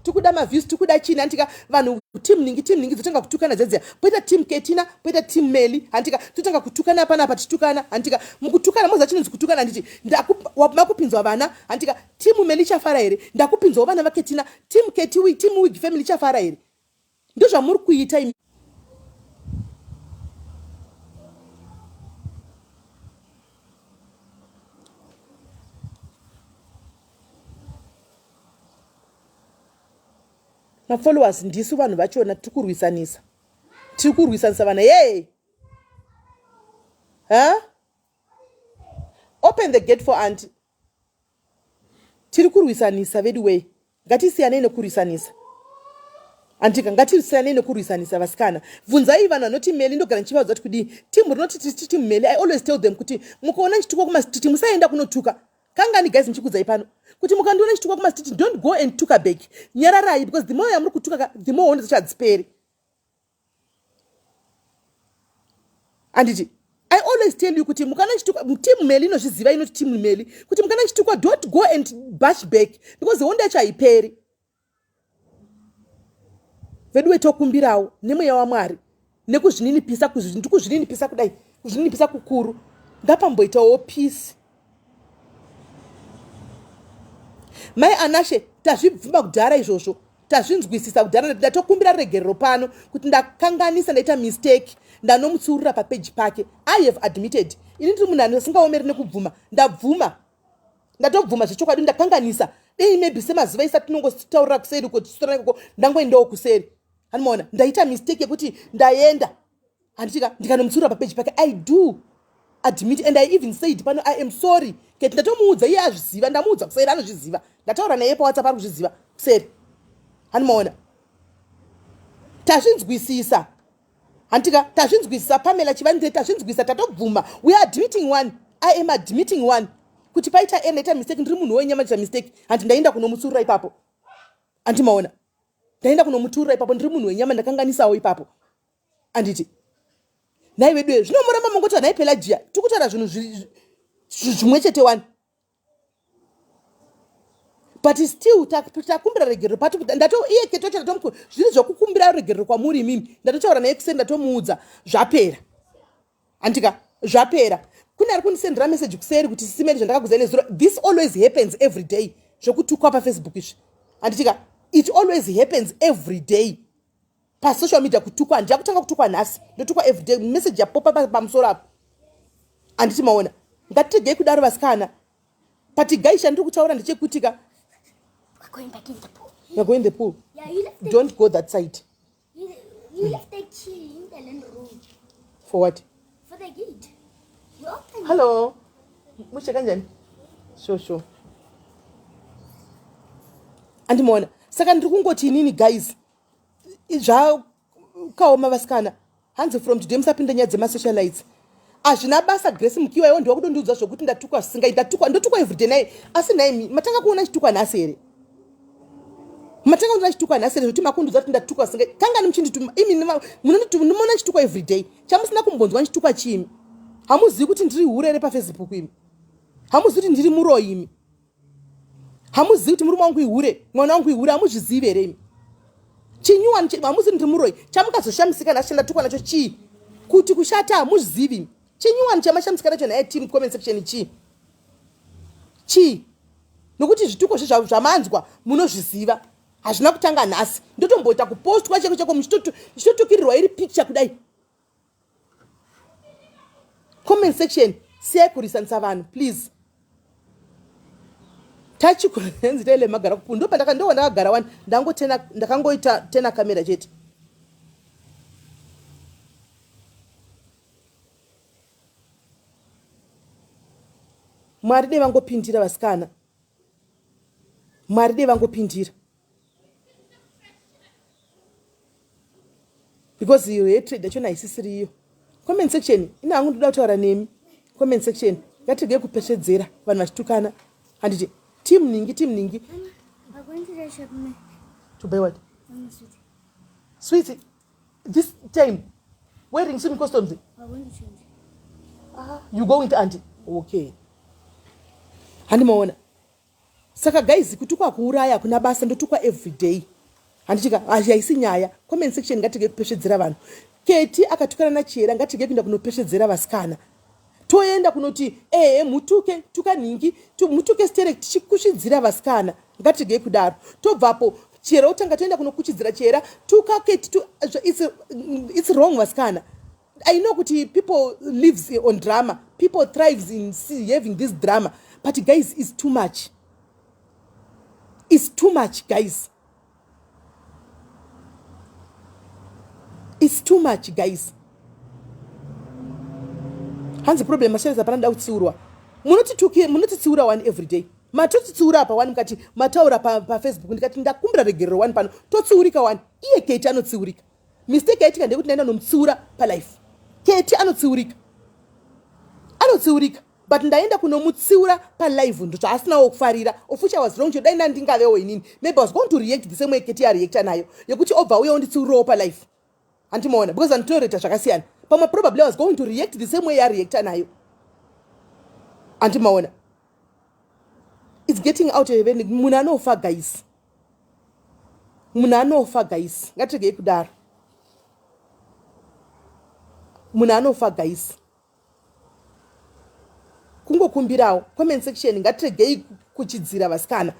tikuda maviews, tikuda chini. Handika vanhu team nhingi team nhingi dzotanga kutukana dzedziya, poita team Ketina, poita team Meli. Handika totanga kutukana panapa tichitukana. Handika mukutukana moziva chinonzi kutukana. Handiti makupinzwa vana. Handika team Meli ichafara here? Ndakupinzwawo vana vaKetina. Team Keti, team Wig family ichafara here? Ndozvamuri kuita imi. Mafollowers ndisu vanhu vachona tiri kurwisanisa. Tiri kurwisanisa vana. Hey! Huh? Open the gate for auntie. Tiri kurwisanisa vedu wei. Ngatisiyanei nekurwisanisa. Andika ngatisiyanei nekurwisanisa vasikana. Bvunzai vanhu vanoti Meli, ndogara ndichivaudza kuti kudii. Team rinoti tiri team Meli. I always tell them kuti mukaona ndichitukwa kumastreet musaenda kunotuka. Kangani guys ndichikuudzai pano kuti mukandiona ndichitukwa kumastreet, don't go and tuka back. Nyararai because the more yamuri kutuka the more hondo dzacho hadziperi. Anditi I always tell you kuti mukana chitukwa team Meli inozviziva inoti team Meli kuti mukana chitukwa don't go and bash back because hondo yacho haiperi. Veduwe tokumbirawo nemweya waMwari nekuzvininipisa, ndikuzvininipisa kudai, kuzvininipisa kukuru, ngapamboitawo peace. Mai Anashe, tazvibvuma kudhara izvozvo, tazvinzwisisa kudhara. Ndatokumbira regerero pano kuti ndakanganisa, ndaita mistake, ndanomutsiurira papeji pake. I have admitted. Ini ndiri munhu asingaomeri nekubvuma. Ndabvuma, ndatobvuma zvechokwadi, ndakanganisa. Dei maybe semazuva isa tinongotaurira kuseri uko tichitorana ikoko, ndangoendawo kuseri. Handimaona ndaita mistake yekuti ndaenda, handitika, ndikanomutsiura papeji pake. I do admit and I even said pano, I am sorry Keti. Ndatomuudza, iye azviziva. Ndamuudza kuseri, anozviziva. Ndataura naye paWhatsApp, ari kuzviziva kuseri. Handimaona tazvinzwisisa, handitika? Tazvinzwisisa, Pamela Chivandire, tazvinzwisisa, tatobvuma. We are admitting one, I am admitting one kuti paita error, ndaita mistake. Ndiri munhu wenyama, ndaita mistake. Handi ndaenda kunomutsiurira ipapo, handimaona ndaenda kunomutsiurira ipapo. Ndiri munhu wenyama, ndakanganisawo ipapo, anditi? Nhai vedu, zvinomuramba mongoti nhai Pelagia, tikutaura zvinhu zvimwe chete wani, but still takumbira regerero pati. Ndato iye ketocha, ndatomu zviri zvokukumbira regerero kwamuri imimi. Ndatotaura naye kuseni, ndatomuudza, zvapera, handika? Zvapera. Kune ari kundisendera message kuseri kuti simeri zvandakakuziva nezuro. This always happens every day, zvokutukwa paFacebook izvi, handitika? It always happens every day pasocial media kutukwa. Handija kutanga kutukwa nhasi, ndotukwa everyday. Message yapopa pamusoro apo, handiti maona? Ngatiregei kudaro, vasikana. But guys, chandiri kutaura ndechekutika We're going back in the pool. We're going in the pool. Yeah, you left the, Don't go that side. You left the key in the land room. For what? For the gate. We opened. Hello, mushe kanjani? Sure. Andimaona. Saka ndiri kungoti inini, guys, zvakaoma, vasikana. Hanzi from today musapinda nyaya dzemasocialites, hazvina basa. Grace Mukiwa, iwo ndiwa kudondiudza zvokuti ndatukwa zvisingai. Ndatukwa, ndotukwa everyday naye. Asi nhaimi, matanga kuona chitukwa nhasi here? Matanga kuona chitukwa nhasi here zvokuti makundiudza kuti ndatukwa zvisingai? Kangani muchindituma imi? Munondiona chitukwa everyday, chamusina kumbonzwa chitukwa chimi? Hamuzivi kuti ndiri hure here paFacebook imi? Hamuzivi kuti ndiri muroyi imi? Hamuzivi kuti murume wangu ihure, mwana wangu ihure? Hamuzvizivi here imi? Chinyuwani, hamuzivi ndiri muroyi? Chamukazoshamisika nhasi chandatukwa nacho chii? Kuti kushata hamuzvizivi imi? Chinyuwani chamashamisika nacho nhaye team comment section chii? Chii? Nokuti zvituko zvamanzwa munozviziva, hazvina kutanga nhasi. Ndotomboita kupostwa cheko cheko, muchitotukirirwa iri picture kudai. Comment section, siyai kurisanisa vanhu, please. Tachikunzi taile magara kupu, ndo pandaka, ndo ndakagara wani. Ndangotena, ndakangoita tena kamera chete. Mwari dei vangopindira, vasikana. Mwari dei vangopindira, because iyo hatred yachona haisisiri iyo. Comment section ina hangu, ndoda kutaura nemi comment section. Ngatirege kupesvedzera vanhu vachitukana, handiti? Team ningi, team ningi. We're going to the shop. To buy what? Sweet. Sweets this time, wearing swimming costumes? We're going to change. Ah, you going to auntie? Okay, handimaona. Saka guys, kutukwa kuuraya kuna basa. Ndotukwa everyday, handitika? Haisi nyaya. Comment section, ngatirege kupesvedzera vanhu. Keti akatukana nachera, ngatirege kuenda kunopesvedzera vasikana. Toenda kunoti ehe, mutuke, tuka nhingi, mutuke sterek, tichikusvidzira vasikana. Ngatirege kudaro. Tobvapo, chera otanga, toenda kunokuchidzira chera, tuka Keti. It's wrong, vasikana. I know kuti people lives on drama, people thrives in having this drama, but guys, it's too much, it's too much, guys, it's too much, guys. Hanzi problem masharisa pana, nda kutsiurwa. Munotitsiura one every day. Matotitsiura apa one, mukati mataura paFacebook, ndikati ndakumbira regerero one pano, totsiurika one. Iye Keti anotsiurika. Mistake yaitika ndeyekuti ndaenda nomutsiura palife. Keti anotsiurika, anotsiurika, but ndaenda kunomutsiura palive, ndo zvaasinawo kufarira, of which I was wrong. Dai ndandingavewo inini, maybe I was going to react the same way Keti areacta nayo, yekuti obva uye onditsiurirawo palife, handimaona? Because anditoreacta zvakasiyana. Pamwe probably I was going to react the same way yareacta nayo, handimaona? It's getting out of hand. Munhu anofa, guys, munhu anofa, guys. Ngatiregei kudaro. Munhu anofa, guys. Kungokumbirawo, comment section, ngatiregei kuchidzira vasikana.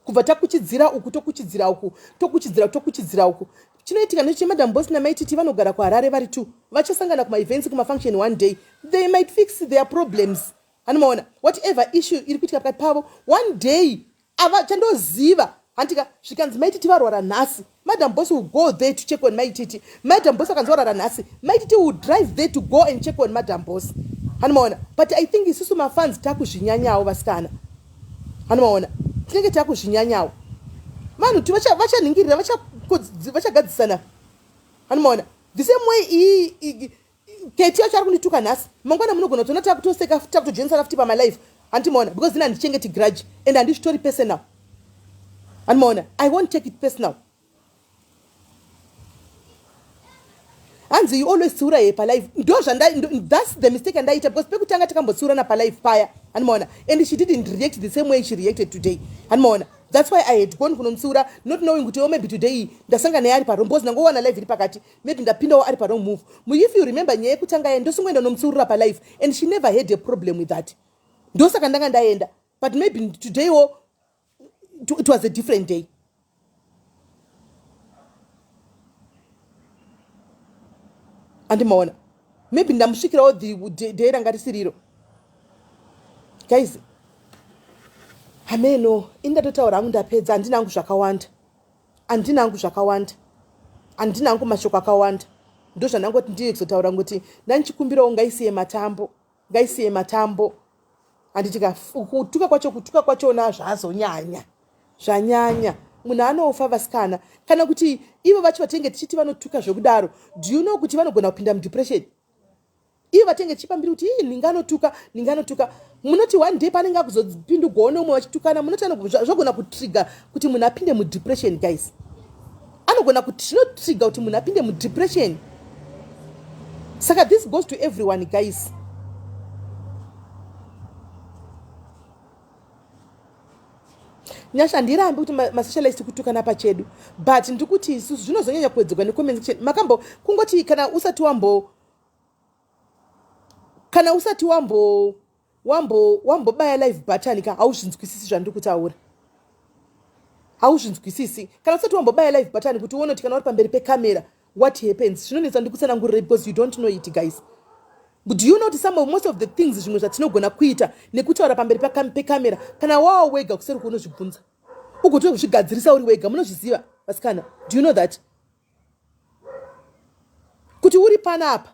Kubva takuchidzira uku, tokuchidzira uku, tokuchidzira, tokuchidzira uku. Chinoitika ndeche Madam Boss naMaititi vanogara kuHarare vari two, vachasangana kumaevents, kumafunction. One day they might fix their problems, anomaona? Whatever issue iri kuitika pakati pavo, one day. Ava chandoziva handika zvikanzi maititi varwara nhasi, Madam Boss will go there to check on maititi. Madam Boss akanzi varwara nhasi, maititi will drive there to go and check on Madam Boss. Hanimaona? But I think isusu mafans takuzvinyanyawo vasikana. Hanimaona? Tinenge takuzvinyanyawo. Vanhu vachanhingirira, vachagadzisana. Hanimaona? The same way iyi Keti yacho ari kundituka nhasi, mangwana munogona kutoona takutoseka takutojoinisana futi pamalive. Handimaona? Because ini handichengeti grudge and handizvitori personal. Handimaona? I won't take it personal. Hanzi you always tsiura here palive. Ndo zvanda, that's the mistake yandaita because pekutanga takambotsiurana palive paya. Handimaona? And she didn't react the same way she reacted today. Handimaona? That's why I had gone kunomutsiura not knowing kuti oh maybe today ndasangana naye ari parong because ndangowana live iri pakati. Maybe ndapindawo ari parong move. If you remember nyaya yekutanga ye ndosingoenda nomutsiurira palive and she never had a problem with that. Ndosaka ndanga ndaenda. But maybe today wo it was a different day. Andimaona? Maybe ndamusvikirawo the day ranga risiriro. Guys, hameno, ini ndatotaura hangu ndapedza, handina hangu zvakawanda. Handina hangu zvakawanda. Handina hangu mashoko akawanda. Ndozvandangoti ndiye kuzotaura ngokuti ndandichikumbirawo ngaisiye matambo. Ngaisiye matambo. Handiti ka kutuka kwacho kutuka kwachona zvazonyanya. Zvanyanya. Munhu anofa vasikana. Kana kuti ivo vacho vatinenge tichiti vanotuka zvekudaro. Do you know kuti vanogona kupinda mudepression? Ivo vatenge tichipa mbiri kuti ii ninga anotuka, ninga anotuka. Munoti one day panenge akuzopindugwawo neumwe vachitukana, munoti zvogona kutrigger kuti munhu apinde mudepression guys. Anogona kuti zvinotrigger kuti munhu apinde mudepression. Saka this goes to everyone guys. Nyasha, handirambi kuti masocialist kutukana pachedu, but ndikuti isusu zvinozonyanya kuwedzerwa necomment section. Makambo kungoti kana usati wambo kana usati wambo wambo wambobaya live button ka hauzvinzwisisi zvandiri kutaura. Hauzvinzwisisi kana usati wambobaya live button kuti uone kuti kana uri pamberi pekamera what happens. Zvinonetsa ndikutsanangurire because you don't know it guys. But do you know some of, most of the things zvimwe zvatinogona kuita nekutaura pamberi pekamera kana wawa wega kuseri kuunozvibvunza ugotove kuzvigadzirisa uri wega. Munozviziva vasikana? Do you know that kuti uri panapa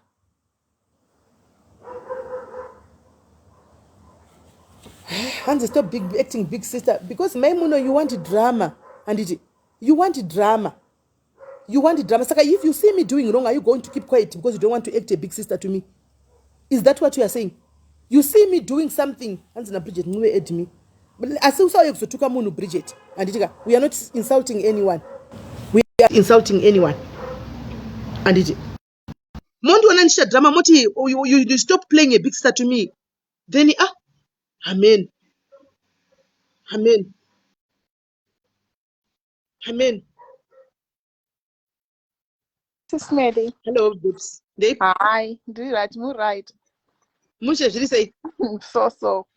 hanzi stop big acting big sister because mai muno you want drama. Handiti you want drama, you want drama. Saka if you see me doing wrong, are you going to keep quiet because you don't want to act a big sister to me? Is that what you are saying? You see me doing something, hanzi na Bridget Ncube add me, asi usauye kuzotuka munhu Bridget. Handiti ka we are not insulting anyone, we are insulting anyone. Handiti mondiona ndichita drama moti you stop playing a big sister to me, then ah, amen, amen, amen. Sis Melly. Hello, Boots. Ndei? Hi, ndiri right, muri right. Mushe zviri sei? So so.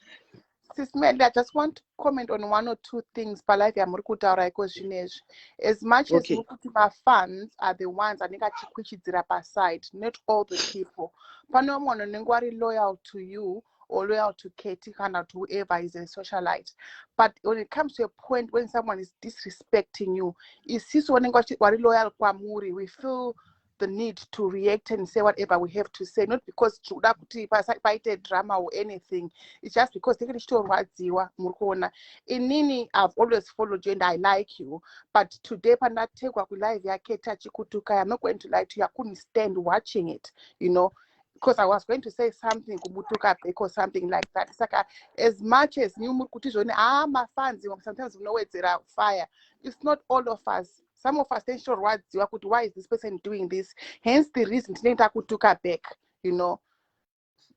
Sis Melly, I just want to comment on one or two things palive yamuri kutaura iko zvinezvi. As much as muri kuti mafans are the ones anenge achikwichidzira paside, not all the people. Pane vamwe vanhu vanenge vari loyal to you or loyal to Katie kana to whoever is a socialite. But when it comes to a point when someone is disrespecting you, isisu vanenge vari loyal kwamuri, we feel the need to react and say whatever we have to say, not because tikuda kuti paite drama or anything. It's just because tinenge tichitorwadziwa. Muri kuona inini, I've always followed you and I like you, but today pandatekwa kulive yaKeti achikutuka, I'm not going to lie to you, I couldn't stand watching it because I was going to say something kumutuka back or something like that. Saka as much as new muri kuti zvoni ah mafans sometimes munowedzera fire, it's not all of us. Some of us tichitorwadziwa kuti why is this person doing this, hence the reason tinenge takutuka back.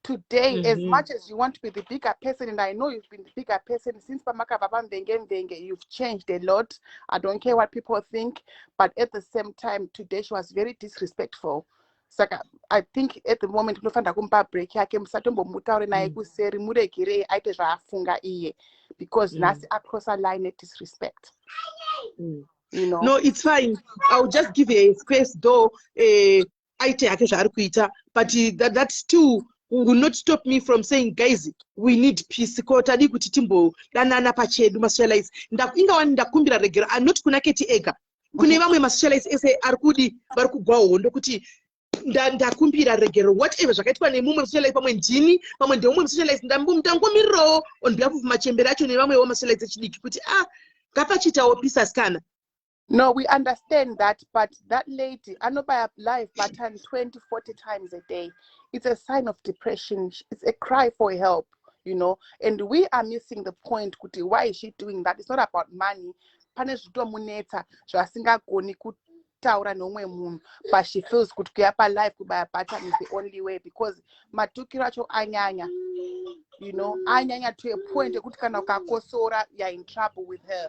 Today, as much as you want to be the bigger person, and I know you've been the bigger person since pamakabva pamvenge mvenge, you've changed a lot. I don't care what people think, but at the same time, today she was very disrespectful. Saka I think at the moment unofanira kumupa break yake, musatombomutaure naye kuseri, muregerei aite zvaafunga iye, because nhasi across a line nedisrespect. No, it's fine. I'll just give her a space though. Aite hake zvaari kuita, but that still will not stop me from saying, "Guys, we need peace." Ko tadii kuti timbodanana pachedu masocialites? Ingawani ndakumbira regero, not kuna Keti ega, kune vamwe masocialites ese ari kudi vari kugwa hondo, kuti ndakumbira regero, whatever zvakaitwa nemumwe socialite, pamwe ndini, pamwe ndeumwe musocialite. Ndangomirirawo on behalf of machembere acho nevamwewo masocialites echidiki kuti ah, ngapachiitawo peace, asikana. No, we understand that, but that lady, anobaya live button 20, 40 times a day. It's a sign of depression. It's a cry for help. And we are missing the point. Kuti, why is she doing that? It's not about money. Pane zvitomunetsa zvasingagoni kutaura neumwe munhu, but she feels kuti kuya palive kubaya button is the only way, because matukiro acho anyanya, anyanya to a point ekuti kana ukakosora, you're in trouble with her.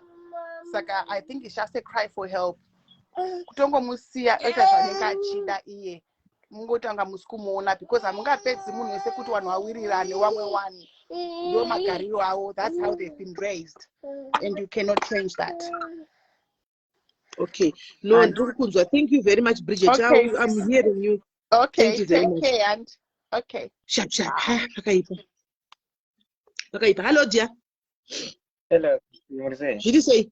Saka I think it's just a cry for help. Kutongomusiya oita zvanenge achida iye, mungotanga musi kumuona, because hamungapedzi munhu wese kuti vanhu vawirirane. Wamwe wani ndo magariro avo. That's how they've been raised and you cannot change that. Okay, no, ndiri kunzwa. Thank you very much, Bridget. Okay. I'm hearing you. Okay. Thank you very Take much. care and okay. Sharp sharp. Ha, pakaipa, pakaipa. Hello, dear. Hello, muri sei? Zviri sei?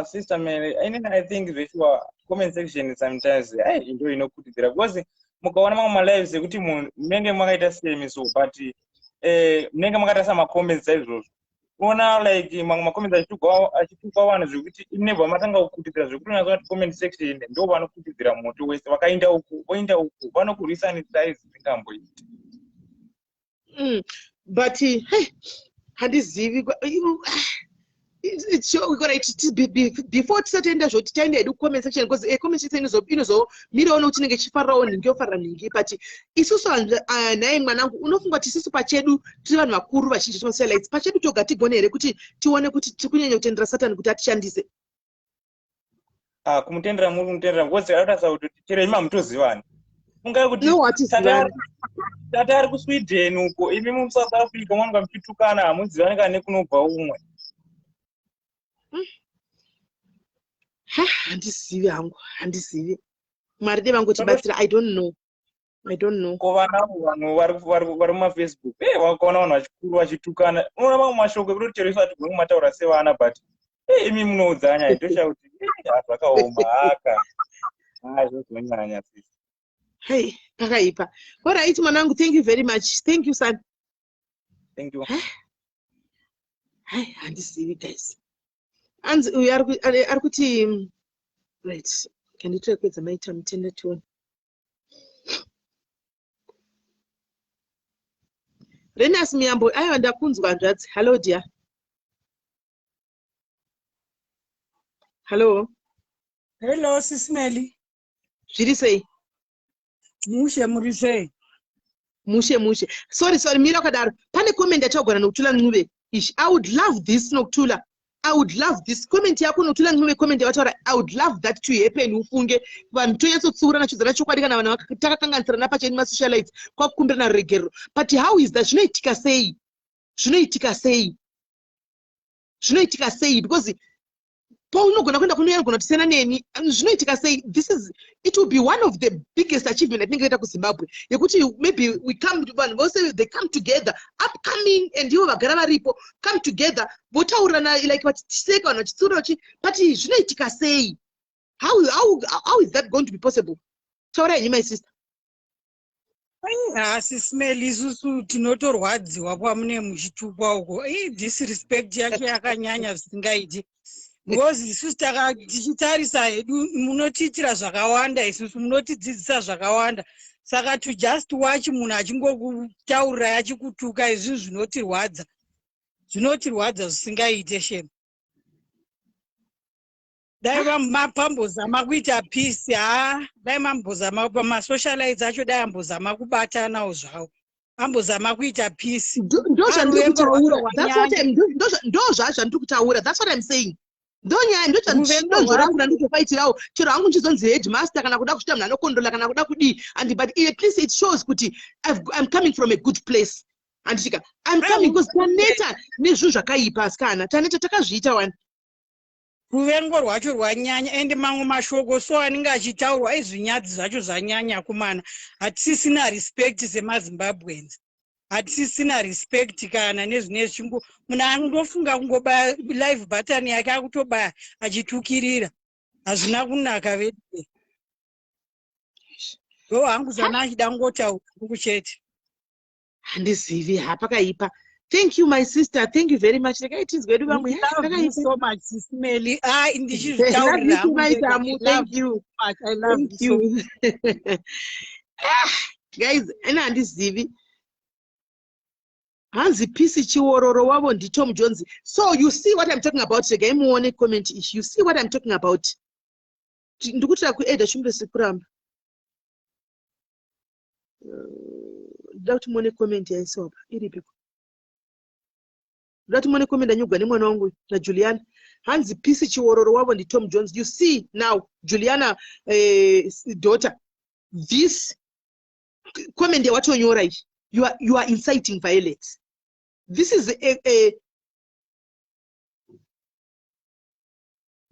Sister Mary, I think zveshuwa comment section sometimes ai ndo inokurudzira, because mukaona mamwe malives ekuti munhu munenge makaita semi so, but munenge makaita samacomments saizvozvo, unoona like mamwe macomments achitukwa vanhu zvekuti inebva matanga kukurudzira, zvekuti unyatsona kuti comment section ndo vanokurudzira moto wese. Vakaenda uku, voenda uku, vanokurwisanisai zvisingamboiti. But hey, handizivi right, before tisati taenda zvoti taenda hedu kucomment section, because comment section inozomirawo nokuti inenge ichifarirawo nhingi, yofarira nhingi. But isusu nhai mwanangu, unofunga kuti isusu pachedu tiri vanhu vakuru vazhinji timasocialites pachedu toga tigone here kuti tione kuti tiri kunyanya kutendera Satani kuti atishandise? Ah, kumutendera muri kumutendera, because akatarisa kuti chero imi hamutozivani. Fungai kuti No, hatizivani. Tata ari kuSweden uko, imi muSouth Africa, mwanonga muchitukana, hamuzivani kana nekunobva umwe. Ha, handizivi hangu, handizivi. Mwari dai vangotibatsira. I don't know, I don't know. Ko vanavo vanhu vari mumafacebook, e wakaona vanhu vachikuru vachitukana, unoona mamwe mashoko ekuti chero isu hatigoni kumataura sevana, but imi munoudzanya, ndosha kuti zvakaoma haka, ha, zvozonyanya, sisi. Hei, pakaipa. Alright, mwanangu, thank you very much. Thank you, son. Thank you. Hai, handizivi, guys. Anzi uyu ari kuti right, kanditira kuedza maita mutenda, tione. Renas Miyambo, aiwa, ndakunzwa, hanzvadzi. Hello, dear. Hello. Hello, Sismeli. Zviri sei? Mushe, muri sei? Mushe mushe. Sorry, sorry, mira wakadaro. Pane comment yachagona Nokutula Ncube. Ish, I would love this, Nokutula. I would love this comment yako, Nokutula Ncube. Comment yavataura, I would love that to happen. Ufunge vanhu tonyatsotsiurana, chidzana chokwadi, kana vanhu takakanganisirana pacheni masocialites, kwakukumbirana ruregerero. But how is that? Zvinoitika sei? Zvinoitika sei? Zvinoitika sei? Because paunogona kuenda kuno, anogona kutisiyana neni. Zvinoitika sei? This is, it will be one of the biggest achievement atinenge taita kuZimbabwe, yekuti maybe we come, vanhu vose they come together, upcoming and ivo vagara varipo, come together, votaurirana, like vachiseka, vanhu vachitsiura vachi. But zvinoitika sei? How is that going to be possible? Taurai henyu, my sister. Asi Smeli, isusu tinotorwadziwa kwamune muchitukwa uko. Ii, disrespect yacho yakanyanya zvisingaiti, because isusu tichitarisa hedu, munotiitira zvakawanda isusu, munotidzidzisa zvakawanda. Saka to just watch munhu achingokutaurirai, achikutuka, izvi zvinotirwadza, zvinotirwadza zvisingaite, shame. Dai pambozama kuita peace. Ha, dai mambozama pamasocialites acho, dai ambozama kubatanawo zvavo, ambozama kuita peace. Ndo zvandiri Ruvengo kutaura. rwacho That's what rwanyanya. Ndo zvandiri kutaura. That's what I'm saying. Ndonyaya Ruvengo ndonzvorakura nditofaitirawo chero hangu nchizonzi headmaster, kana kuda kuchita munhu anokondola, kana kuda kudii, and but at least it shows kuti I'm coming from a good place, handichika? I'm coming because taneta nezvinhu zvakaipa, asikana. Taneta, takazviita wani. Ruvengo rwacho rwanyanya ende mamwe mashoko so anenge achitaurwa izvinyadzi zvacho zvanyanya kumana. Hatisisina respect semaZimbabweans. Hatisisina respect kana nezvine zvichingo munhu anongofunga kungobaya live button yake akutobaya achitukirira. Hazvina kunaka vedu. Ndo hangu zvana achida kungotaura kuku chete. Handizivi hapakaipa. Thank you my sister, thank you very much. Regai tinzwe edu vamwe. Love you so much Sis Melly. Ah, ndichizvitaurira hangu ndega. I love Thank you. much. I love Thank you so you. Ah, guys, ena handizivi. Hanzi Peace Chiwororo wavo ndiTom Jones. So you see what I'm talking about. Regai muone comment ichi. You see what I'm talking about. Ndikutira kueda chimbe sekuramba. Ndoda kuti muone comment yaisiwa apa. Iripiko? Ndoda kuti muone comment yanyogwa nemwana wangu naJuliana. Hanzi Peace Chiwororo wavo ndiTom Jones. You see now Juliana daughter. This comment yawatonyora iyi. You are inciting violence. This is a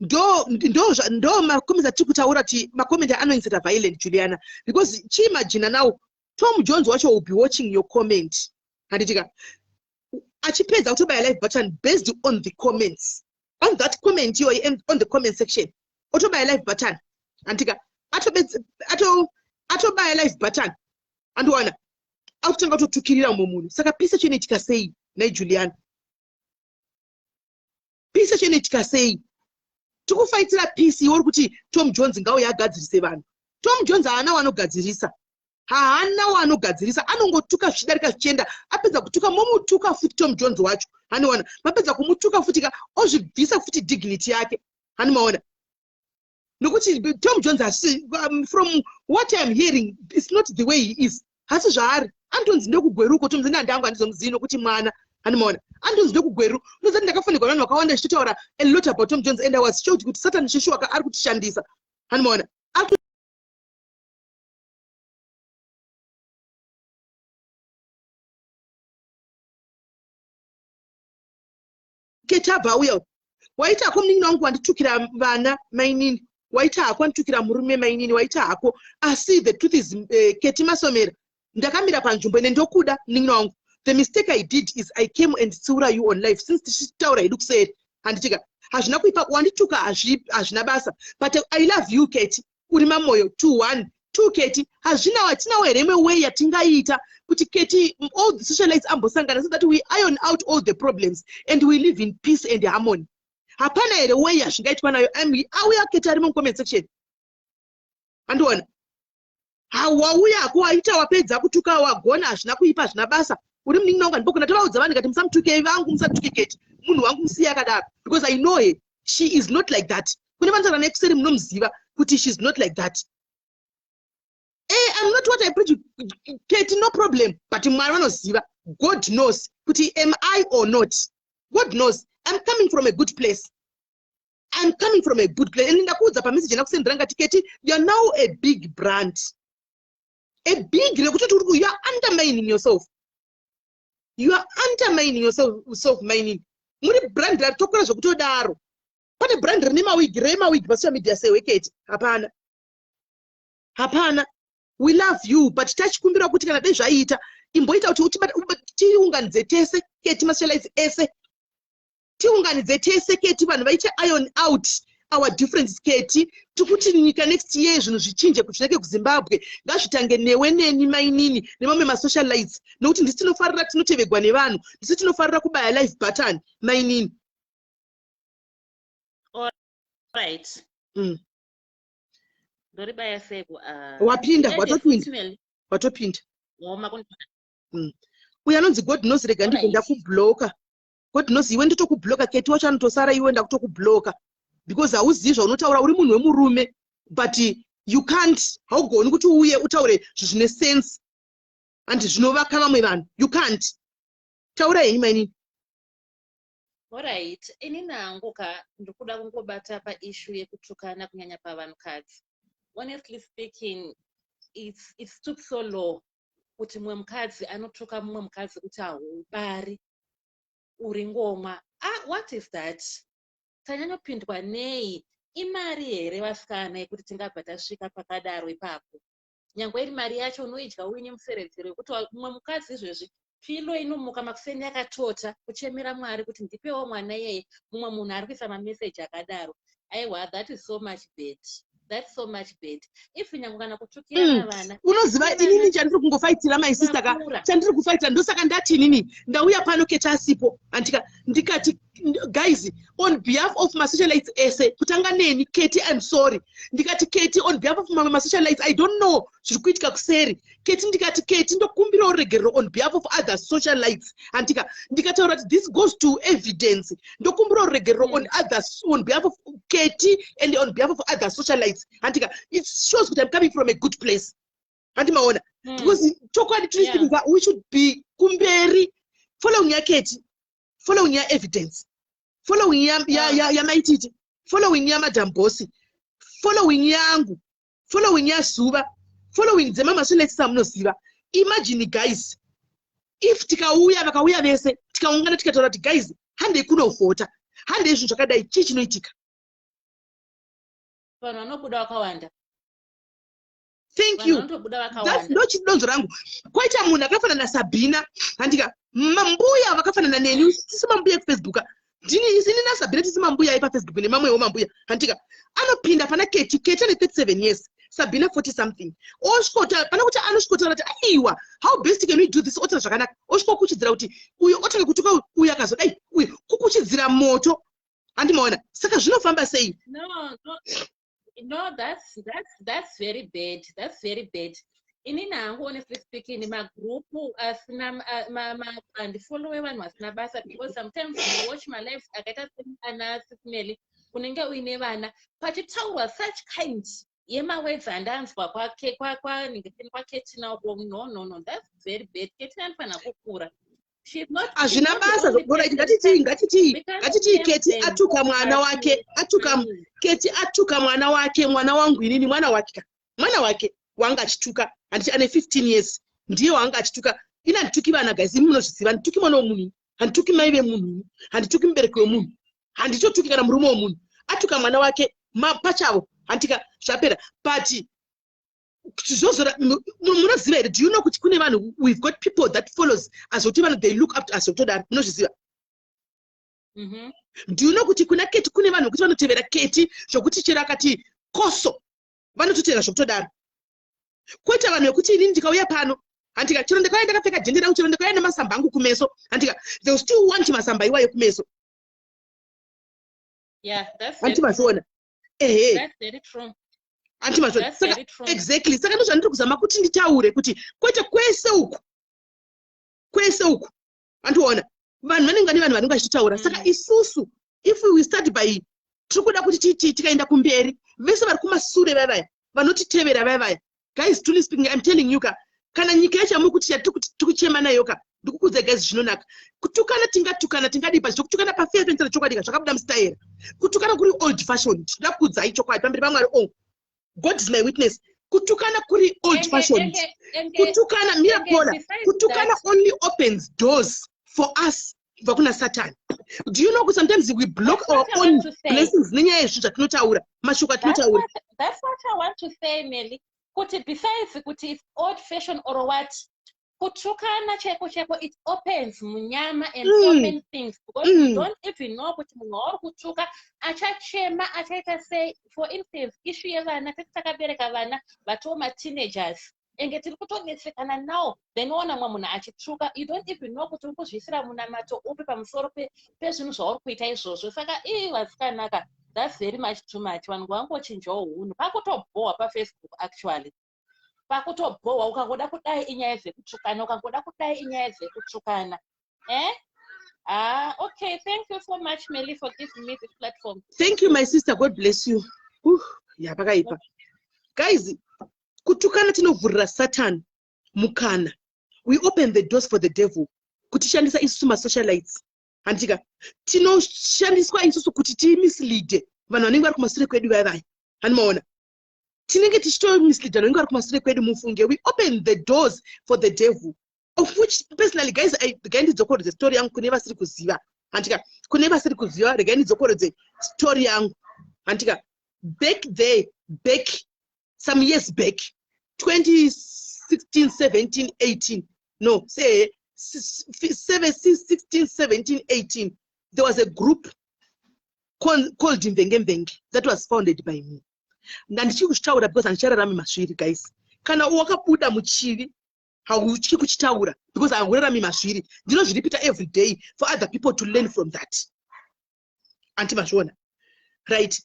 ndo ndo ndo macomments atiri kutaura kuti macomment anoincita violent Juliana, because chiimagine now Tom Jones wacho will be watching your comment, handitika achipedza kutobaya live button based on the comments, on that comment iyoyi, on the comment section otobaya live button, handitika atobaya live button, andiwana akutanga kutotukirira mumwe munhu. Saka peace yacho inoitika sei nai Juliana? Peace yacho inoitika sei? Tikufaitira peace, iwe uri kuti Tom Jones ngauye agadzirise vanhu. Tom Jones haana wanogadzirisa, haana waanogadzirisa, anongotuka zvichidarika zvichienda. Apedza kutuka momutuka futi Tom Jones wacho, haniwana mapedza kumutuka futi ka, ozvibvisa futi dignity yake, hanimaona nokuti Tom Jones hasi, from what I'm hearing, it's not the way he is, hasi zvaari. Anotonzi ndokugweru uko Tom Jones, handizomuzivi nokuti mwana, hanimaona antonzi ndokugweru. Unoziva ndakafanirwa vanhu vakawanda zvichitotaura a lot about Tom Jones, and I was shocked kuti Satan sheshuwaka ari kutishandisa, hanimaona. Ketabva auya, waita hako munin'ina wangu, wanditukira vana mainini, waita hako, wanditukira murume mainini, waita hako, asi the truth is, Keti Masomera, ndakamira panzvimbo ine ndokuda munin'ina wangu. The mistake I did is I came and tsiura you on live since tichitaura hedu kuseri, handitika hazvina kuipa, wandituka hazvina basa, but I love you Keti, uri mamoyo 2 1 2 Keti, hazvina hatinawo here imwe way yatingaita kuti Keti all the socialites ambosangana so that we iron out all the problems and we live in peace and harmony? Hapana here way yazvingaitwa nayo? Auya Keti arimo mucomment section, andiona wauya ko waita wapedza kutuka, wagona, hazvina kuipa, hazvina basa, uri munin'ina wangu. Handibokona tovaudza vanhu kati musamutukei vangu, musatuke Keti, munhu wangu musiye akadaro, because I know her, she is not like that. Kune vanotaura nekuseri munomuziva kuti she is not like that. I'm not what I preach, Keti, no problem, but Mwari vanoziva. God knows kuti am I or not. God knows I'm coming from a good place. I'm coming from a good place. And ndakuudza pamessage ndakusendera ngati Keti, you're now a big brand, a big rekutoti uri you are undermining yourself, you are undermining yourself self mining. Muri brand ratokura zvekutodaro. Pane brand rine mawigi remawigi pasocial media seweketi? Hapana, hapana. We love you, but tachikumbira kuti kana dai zvaiita imboita kuti tiunganidze tese Keti, masocialites ese tiunganidze tese Keti, vanhu vaite iron out our differences Keti. Tikuti nyika next year zvinhu zvichinje zvineke kuZimbabwe, ngazvitange newe neni mainini nemamwe masocialites, nokuti ndisi tinofarira tinotevegwa nevanhu, ndisi tinofarira kubaya live button mainini. Right. Ndoribaya seko? Wapinda, watopinda, watopinda. Uyo anonzi God knows, rega ndibve ndakubloka. God knows, iwe nditokubloka. Keti wacho anotosara, iwe ndakutokubloka because hauzivi zvaunotaura. Uri munhu wemurume, but you can't, haugoni kuti uye utaure zvinhu zvine sense and zvinovaka vamwe vanhu. You can't. Taura henyu mainini. Alright, ini nangu ka ndikuda kungobata paissue yekutukana, kunyanya pavanhukadzi. Honestly speaking, it's took so low kuti mumwe mukadzi anotuka mumwe mukadzi kuti haubari, uri ngomwa. Ah, what is that? Tanyanyopindwa nei? Imari here, vasikana, yekuti tingabva tasvika pakadaro ipapo? Nyangwe iri mari yacho, unoidya uine museredzero yekuti mumwe mukadzi izvezvi pillow inomuka makuseni yakatota kuchemera Mwari kuti ndipewo mwana iyeye. Mumwe munhu ari kuisa mameseji akadaro. Aiwa, that is so much bad, that's so much bad. If nyange kana kutukirana vana Unoziva, inini chandiri kungofaitira, my sister ka, Vakura. chandiri kufaitira, ndosaka ndati inini ndauya pano Keti asipo, andika ndikati, guys, on behalf of masocialites ese, kutanga neni, Keti, I'm sorry. Ndikati, Keti, on behalf of mamwe masocialites, I don't know zviri kuitika kuseri. Keti, ndikati, Keti, ndokumbirawo ruregerero on behalf of other socialites, andika ndikataura kuti this goes to Evidence. Ndokumbirawo ruregerero on others, on behalf of Keti and on behalf of other socialites, andika it shows kuti I'm coming from a good place, handimaona? Because chokwadi, truly speaking, we should be kumberi following yaKeti, following yaEvidence, following yaMaititi, following yaMadam Boss, following yangu, following yaZuva, following dzemamasocialites amunoziva. Imagine, guys, if tikauya, vakauya vese, tikaungana, tikataura kuti, guys, handei kunovhota, handei, zvinhu zvakadai, chii chinoitika? Vanhu vanobuda vakawanda. Thank Vanhu you. vanotobuda That's vakawanda. ndo chidonzo rangu. Kwaita munhu akafanana naSabhina, handika mambuya vakafanana neni, tisi mambuya ekuFacebook. Ndini isini naSabhina tisi mambuya epafacebook nemamwewo mambuya, handika anopinda pana Keti. Keti ane 37 years, Sabhina 40 something. Osvikota pana kuti anosvikotaura kuti, aiwa, how best can we do this? Otaura zvakanaka, osvikokuchidzira kuti uyu otanga kutuka uyu, uyu akazodai, uyu kukuchidzira moto, handimaona? Saka zvinofamba sei? No, that's very bad, that's very bad. Inini hangu, honestly speaking, magrupu asina handifollowe vanhu vasina basa, because sometimes you watch malives akaita ana Sis Melly, unenge uine vana, pachitaurwa such kind yemawords andanzwa kwaKetina uko. No, that's very bad. Ketina anofanira kukura. Hazvina basa. Alright, ngatitii Keti atuka mwana wake, atuka Keti, atuka mwana wake, mwana wangu inini, mwana wake ka, mwana wake wanga achituka, handiti ane 15 years, ndiye wanga achituka. Ini handituki vana, guys, imi munozviziva. Handituki mwana womunhu, handituki mai vemunhu, handituki mubereki wemunhu, handitotuki kana murume wemunhu. Atuka mwana wake pachavo, handika zvapera. But zvozora, munoziva here, do you know kuti kune vanhu, we've got people that follows azvokuti vanhu, they look up to us zvokutodaro? Munozviziva? Do you know kuti kuna Keti kune vanhu vekuti vanotevera Keti zvokuti chero akati koso, vanototevera zvokutodaro? Kwoita vanhu vekuti inini ndikauya pano, handika chero ndakauya ndakapfeka jende rangu, chero ndakauya nemasamba angu kumeso, handika they will still want masamba iwayo kumeso. Hanti mazviona? Ehe, hanti mazviona? Saka exactly, saka ndozvandiri kuzama kuti nditaure kuti kwete kwese uku, kwese uku, andiona vanhu vanenge vane vanhu vanenge vachitaura. Saka isusu, if we start by, tiri kuda kuti tikaenda kumberi, vese vari kumasure vaya vaya vanotitevera vaya vaya, guys, truly speaking, I'm telling you ka, kana nyika yacho yamuri kuti yatiri kuchema nayo ka, ndikukudzai, guys, zvinonaka kutukana. Tingatukana, tingadii pa zvokutukana pafair fencer? Chokwadi ka, zvakabuda mustaira. Kutukana kuri old fashion. Tinoda kukudzai chokwadi pamberi paMwari. Oh, God is my witness, kutukana kuri old fashion. Kutukana, mirakola, kutukana only opens doors for us kubva kuna Satani. Do you know kuti sometimes we block our own blessings nenyaya yezvinhu zvatinotaura, mashoko atinotaura? That's what I want to say, Melly, kuti besides kuti it's old fashion or what, kutukana chaiko chaiko, it opens munyama and so many things, because you don't even know kuti munhu wauri kutuka achachema, achaita sei. For instance, issue yevana, tati takabereka vana vatoo mateenagers, enge tiri kutonetsekana nawo, then woona mumwe munhu achituka, you don't even know kuti uri kuzviisira munamato upi pamusoro pezvinhu zvauri kuita izvozvo. Saka ii, vasikanaka, that's very much too much. Vanhu vangochinjawo hunhu. Pakutobhohwa paFacebook actually, pakutobhohwa. Ukangoda kudai, inyaya dzekutukana. Ukangoda kudai, inyaya dzekutukana, eh? Ah, okay, thank you so much, Melly, for giving me this platform. Thank you, my sister. God bless you. Ya, pakaipa, guys. Kutukana tinovhurira Satan mukana. We open the doors for the devil kutishandisa isusu masocialites, handika tinoshandiswa isusu kuti timislead vanhu vanenge vari kumasure kwedu vaya vaya, handimaona? Tinenge tichitomislead vanhu vanenge vari kumasure kwedu. Mufunge, we open the doors for the devil, of which personally, guys, gandidzokorodze story yangu kune vasiri kuziva. Handika kune vasiri kuziva, regai ndidzokorodze story yangu. Handika back there, back some years back, 2016, 17, 18, no, say 7, 16, 17, 18, there was a group called Mvenge Mvenge that was founded by me. Ndandichiri kuchitaura because handichararami mazviri, guys. Kana wakabuda muchivi, hautyi kuchitaura because haurarami mazviri. Ndinozviripita every day for other people to learn from that. Anti mazviona, right?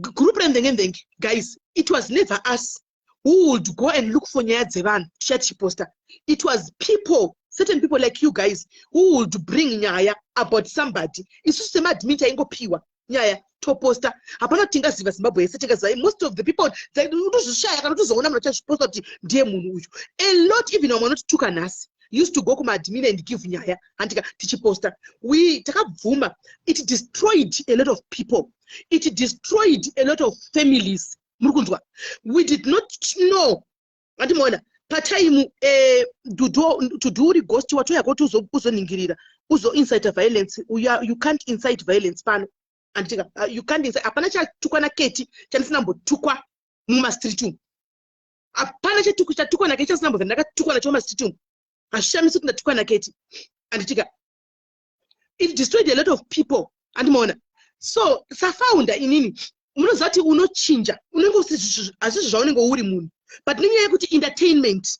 Group reMvenge Mvenge, guys, it was never us who would go and look for nyaya dzevanhu ticha tichiposta. It was people, certain people like you guys, who would bring nyaya about somebody. Isusu semaadmin taingopiwa nyaya, toposta. Hapana kuti tingaziva Zimbabwe yese, tingaziva most of the people. Utozvishaya kana utozoona munhu achazviposta kuti ndiye munhu uyu. A lot, even vamwe vanotituka nhasi, used to go kumaadmin and give nyaya, handika, tichiposta. We takabvuma. It destroyed a lot of people, it destroyed a lot of families. Muri kunzwa? We did not know. Andimaona patime Dudu uri ghost, watoyako kuti uzoningirira, uzoincite violence. You can't incite violence pano, anditika? You can't incite. Hapana chatukwa naKeti chandisina mbotukwa mumastreet umu. Hapana chatukwa naKeti chandisina mbobva ndakatukwa nacho mumastreet umu. Hazvishamisi kuti ndatukwa naKeti, anditika? It destroyed a lot of people, andimaona? So safounder inini, munoziva kuti unochinja, unenge hazvizvo zvaunenge uri munhu, but nenyaya yekuti entertainment,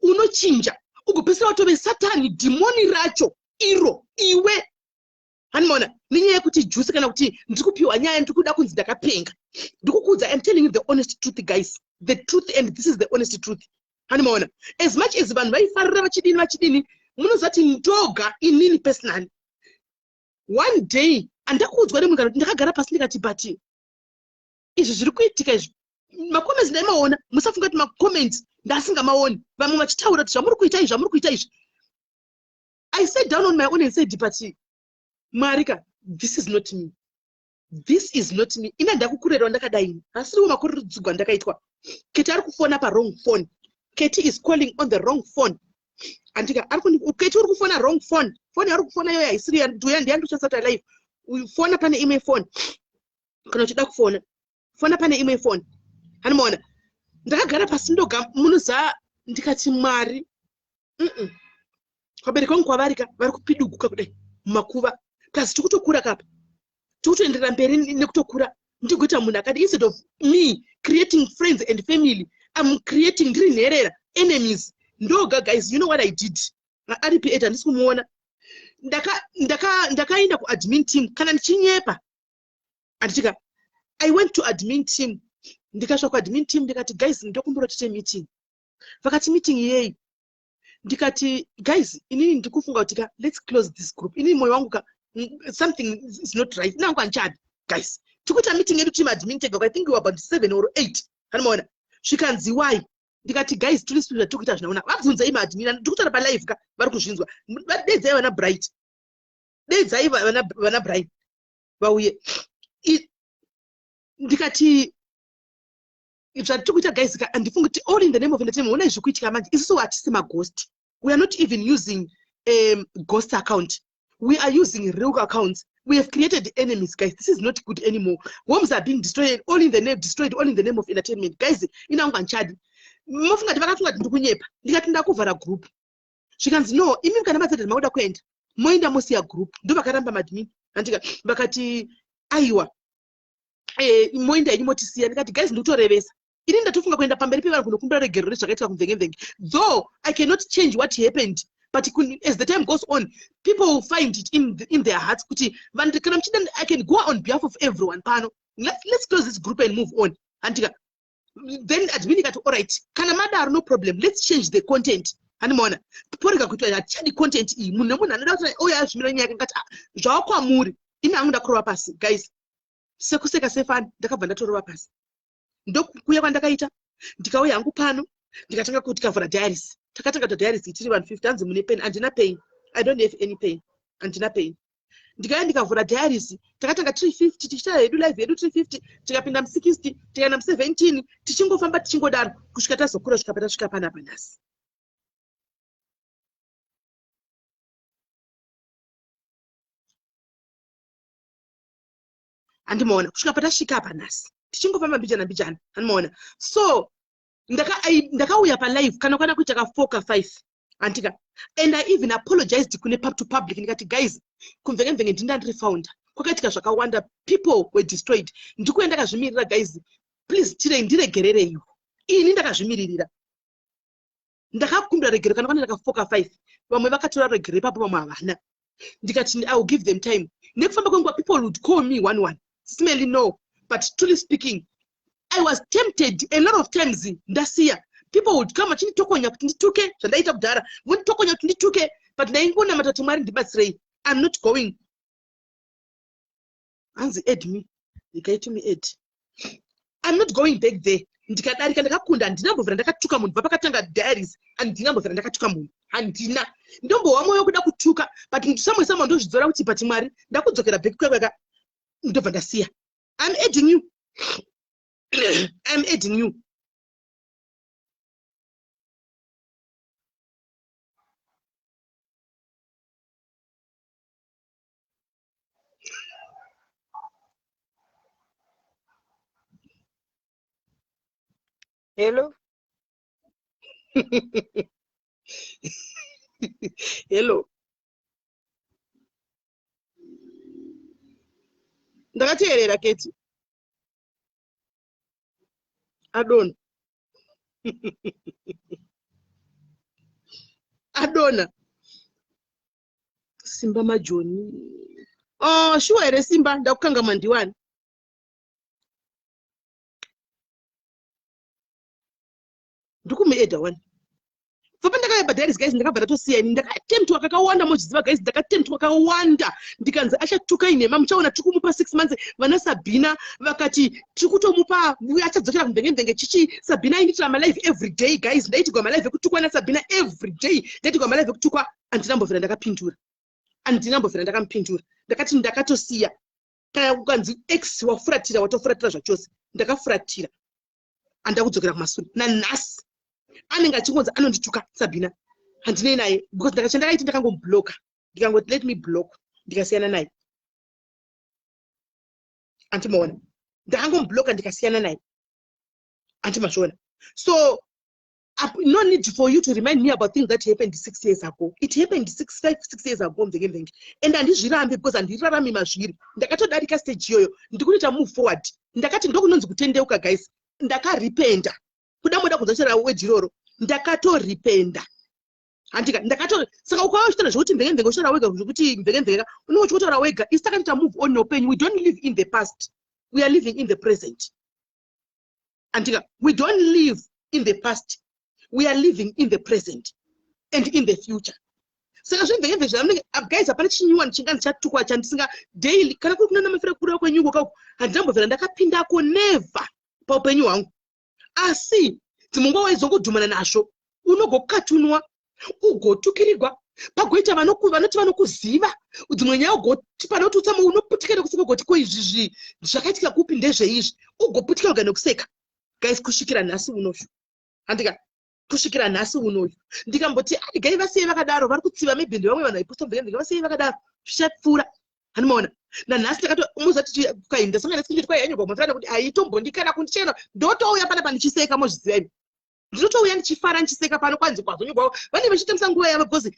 unochinja, ugopedzisira watove Satani, dhimoni racho iro iwe, handimaona? Nenyaya yekuti juice, kana kuti ndiri kupiwa nyaya, ndiri kuda kunzi ndakapenga. Ndikukuudza, I'm telling you the honest truth, guys, the truth, and this is the honest truth, handimaona? As much as vanhu vaifarira vachidini vachidini, munoziva kuti ndoga inini personally, one day handakuudzwa nemunhu kana kuti ndakagara pasi ndikati, but izvi zviri kuitika izvi, macomments ndaimaona. Musafunga kuti macomments ndasingamaoni, vamwe vachitaura kuti zvamuri kuita izvi, zvamuri kuita izvi. I sat down on my own and said, but Mwari ka, this is not me, this is not me. Ina ndakukurerawo ndakadai, hasiriwo makurudzigwa ndakaitwa. Keti ari kufona pawrong phone. Keti is calling on the wrong phone, andika? Keti uri kufona wrong phone. Foni yauri kufona iyoyo haisiri nduya ndiyandoshandisa live. Fona pane imwe phone. Kana uchida kufona, fona pane imwe phone, hanimaona? Ndakagara pasi ndoga, munoziva, ndikati, Mwari, vabereki vangu kwavari ka, vari kupiduguka kudai mumakuva. Plus tikutokura kapa, tikutoenderera mberi nekutokura, ndigoita munhu akati instead of me creating friends and family, I'm creating, ndiri nherera, enemies ndoga. Guys, you know what I did? Aripi 8, handisi kumuona. Ndakaenda kuadmin team. Kana ndichinyepa, handitika? I went to admin team. Ndikasvika kuadmin team, ndikati, guys, ndokumbura tiite meeting. Vakati, meeting yei? Ndikati, guys, inini ndikufunga kuti ka, let's close this group. Inini mwoyo wangu ka, something is not right. Inangu handichadi. Guys, tikuita meeting yedu tiri maadmin tega. I think we were about seven or eight, hanimaona? Zvikanzi, why? Ndikati, guys, tiri zvatiri kuita zvinaona. Vabvunzai maadmin, ndiri kutaura palive ka, vari kuzvinzwa. Dedzai vana Bright, dedzai vana Bright vauye. Ndikati, zvatiri kuita, guys ka, handifungi kuti all in the name of entertainment. Onai zviri kuitika manje. Isusu hatisi maghost. We are not even using ghost account, we are using real accounts. We have created enemies, guys. This is not good anymore. Homes are being destroyed all in the name, destroyed all in the name of entertainment. Guys, inangu handichadi. Mofunga kuti vakafunga kuti ndiri kunyepa. Ndikati, ndakuvhara group. Zvikanzi, no, imi kana madzadhari makuda kuenda, moenda, mosiya group. Ndo vakaramba maadmin, andika? Vakati, aiwa, moenda inyu, motisiya. Ndikati, guys, ndikutorevesa. Ini ndatofunga kuenda pamberi pevanhu kunokumbira regero rezvakaitika kuMvenge Mvenge. Though I cannot change what happened, but as the time goes on, people will find it in their hearts kuti vanhu, kana muchida, I can go on behalf of everyone pano. Let's close this group and move on, andika? Then admin ikati, alright, kana madaro, no problem, let's change the content, handimaona? Porega kuitwa, hatichadi content iyi. Munhu nemunhu anoda kuti ouya azvimira nyaya yake. Ngati, ah, zvava kwamuri. Ini hangu ndakurova pasi, guys, sekuseka sefani. Ndakabva ndatorova pasi. Ndokuuya kwandakaita, ndikauya hangu pano, ndikatanga kuti tikavhura diaries. Takatanga kuita diaries tiri vanhu 50. Hanzi, mune pain? Handina pain, I don't have any pain, handina pain. Ndikauya ndikavhura diaries, takatanga tiri 50, tichiita hedu live yedu tiri 50, tikapinda mu60, tikaenda mu17, tichingofamba tichingodaro kusvika tazokura, kusvika patasvika panapa nhasi. Handimaona kusvika patasvika apa nhasi tichingofamba mbijana mbijana. Handimaona. So ndakauya palive kana kwana kuita ka 4 ka 5, handika? And I even apologized kune to public, ndikati, "Guys, kumvenge mvenge ndinda ndiri founder, kwakaitika zvakawanda, people were destroyed. Ndikuya ndakazvimirira. Guys, please tirei, ndiregerereiwo. Ini ndakazvimiririra, ndakakumbira regero kana kwana ndaka 4 ka 5. Vamwe vakatora regero ipapo, vamwe havana. Ndikati I will give them time. Nekufamba kwenguva people would call me one one, smelly no. But truly speaking, I was tempted a lot of times. Ndasiya, people would come vachinditokonya kuti ndituke zvandaita kudhara, vonditokonya kuti ndituke, but ndaingonamata kuti, 'Mwari, ndibatsirei, I'm not going.' Hanzi add me, ndikaiti me add. I'm not going back there. Ndikadarika, ndakakunda. Handina mbovhera ndakatuka munhu bva pakatanga Diaries. Handina mbovhera ndakatuka munhu, handina. Ndombowa mwoyo kuda kutuka, but samwe samwe ndozvidzora kuti, but Mwari, ndakudzokera back kwekweka, ndobva ndasiya. I'm adding you, I'm adding you. Hello. Hello, ndakateerera keti adona adona. Simba Majoni, oh, shuwa here Simba? Ndakukanga mandiwani. Ndikumuedha one papa ndakauya paDiaries, guys, ndakabva ndatosiya. Ini ndakatemptwa kakawanda, mozviziva guys, ndakatemptwa kakawanda. Ndikanzi achatuka inhema, muchaona, tiri kumupa 6 months. Vana Sabhina vakati tiri kutomupa, achadzokera kumvenge-mvenge chichi. Sabhina aindiitira malive every day, guys. Ndaitigwa malive ekutukwa naSabhina every day, ndaitigwa malive ekutukwa. Handinambovhera ndakapindura, handinambovhera ndakamupindura. Ndakati ndakatosiya. Kana kukanzi ex wafuratira, watofuratira zvachose. Ndakafuratira, handida kudzokera kumasure. Nanhasi anenge achingonzi anondituka Sabhina, handinei naye because ndakachandakaiti ndakangomubloka, ndikangoti let me block, ndikasiyana naye. Andimaona, ndakangomubloka, ndikasiyana naye. Andimazviona. So no need for you to remind me about things that happened 6 years ago. It happened 6, 5, 6 years ago, mvenge mvenge, and handizvirambi because handirarami mazviri. Ndakatodarika stage iyoyo, ndikutoita move forward. Ndakati ndokunonzi kutendeuka, guys. Ndakaripenda kuda moda kunzwa chera wedhiroro, ndakatoripenda, handika? Ndakato saka ukauya uchitaura zvekuti mvenge mvenge, uchitaura wega zvekuti mvenge mvenge, unenge uchikotaura wega. Isi takatoita move on neupenyu. We don't live in the past, we are living in the present, andika? We don't live in the past, we are living in the present and in the future. Saka zvemvenge zvamunenge, guys, hapana chinyuwani chinganzi chatukwa chandisinga daily. Kana kuri kunana mafira kureva kwenyuko kauko, handinambobvira ndakapindako, never paupenyu hwangu. Asi dzimwe nguva waizongodhumana nazvo, unogokatunwa, ugotukirigwa, pagoita vanoti vanokuziva dzimwe nyaya, ugoti panoti utsama, unoputika nekuseka, ugoti ko izvizvi zvakaitika kupi, ndezveizvi, ugoputika uga nekuseka, guys, kusvikira nhasi unoyu, handika? Kusvikira nhasi unoyu ndikamboti gai vasiyei vakadaro, vari kutsiva, maybe ndevamwe vanhu vaiposta mvenge, vasiyei vakadaro, zvichapfuura. Handimaona nanhasi ndakatomuza kai ndasangana nesikinditi kwai yanyorwa kumafira nekuti haitombondikana kundichena. Ndotouya panapa ndichiseka, mozviziva imi, ndinotouya ndichifara, ndichiseka pano. Kwanzi kwazonyorwa, vanenge vachitambisa nguva yavo because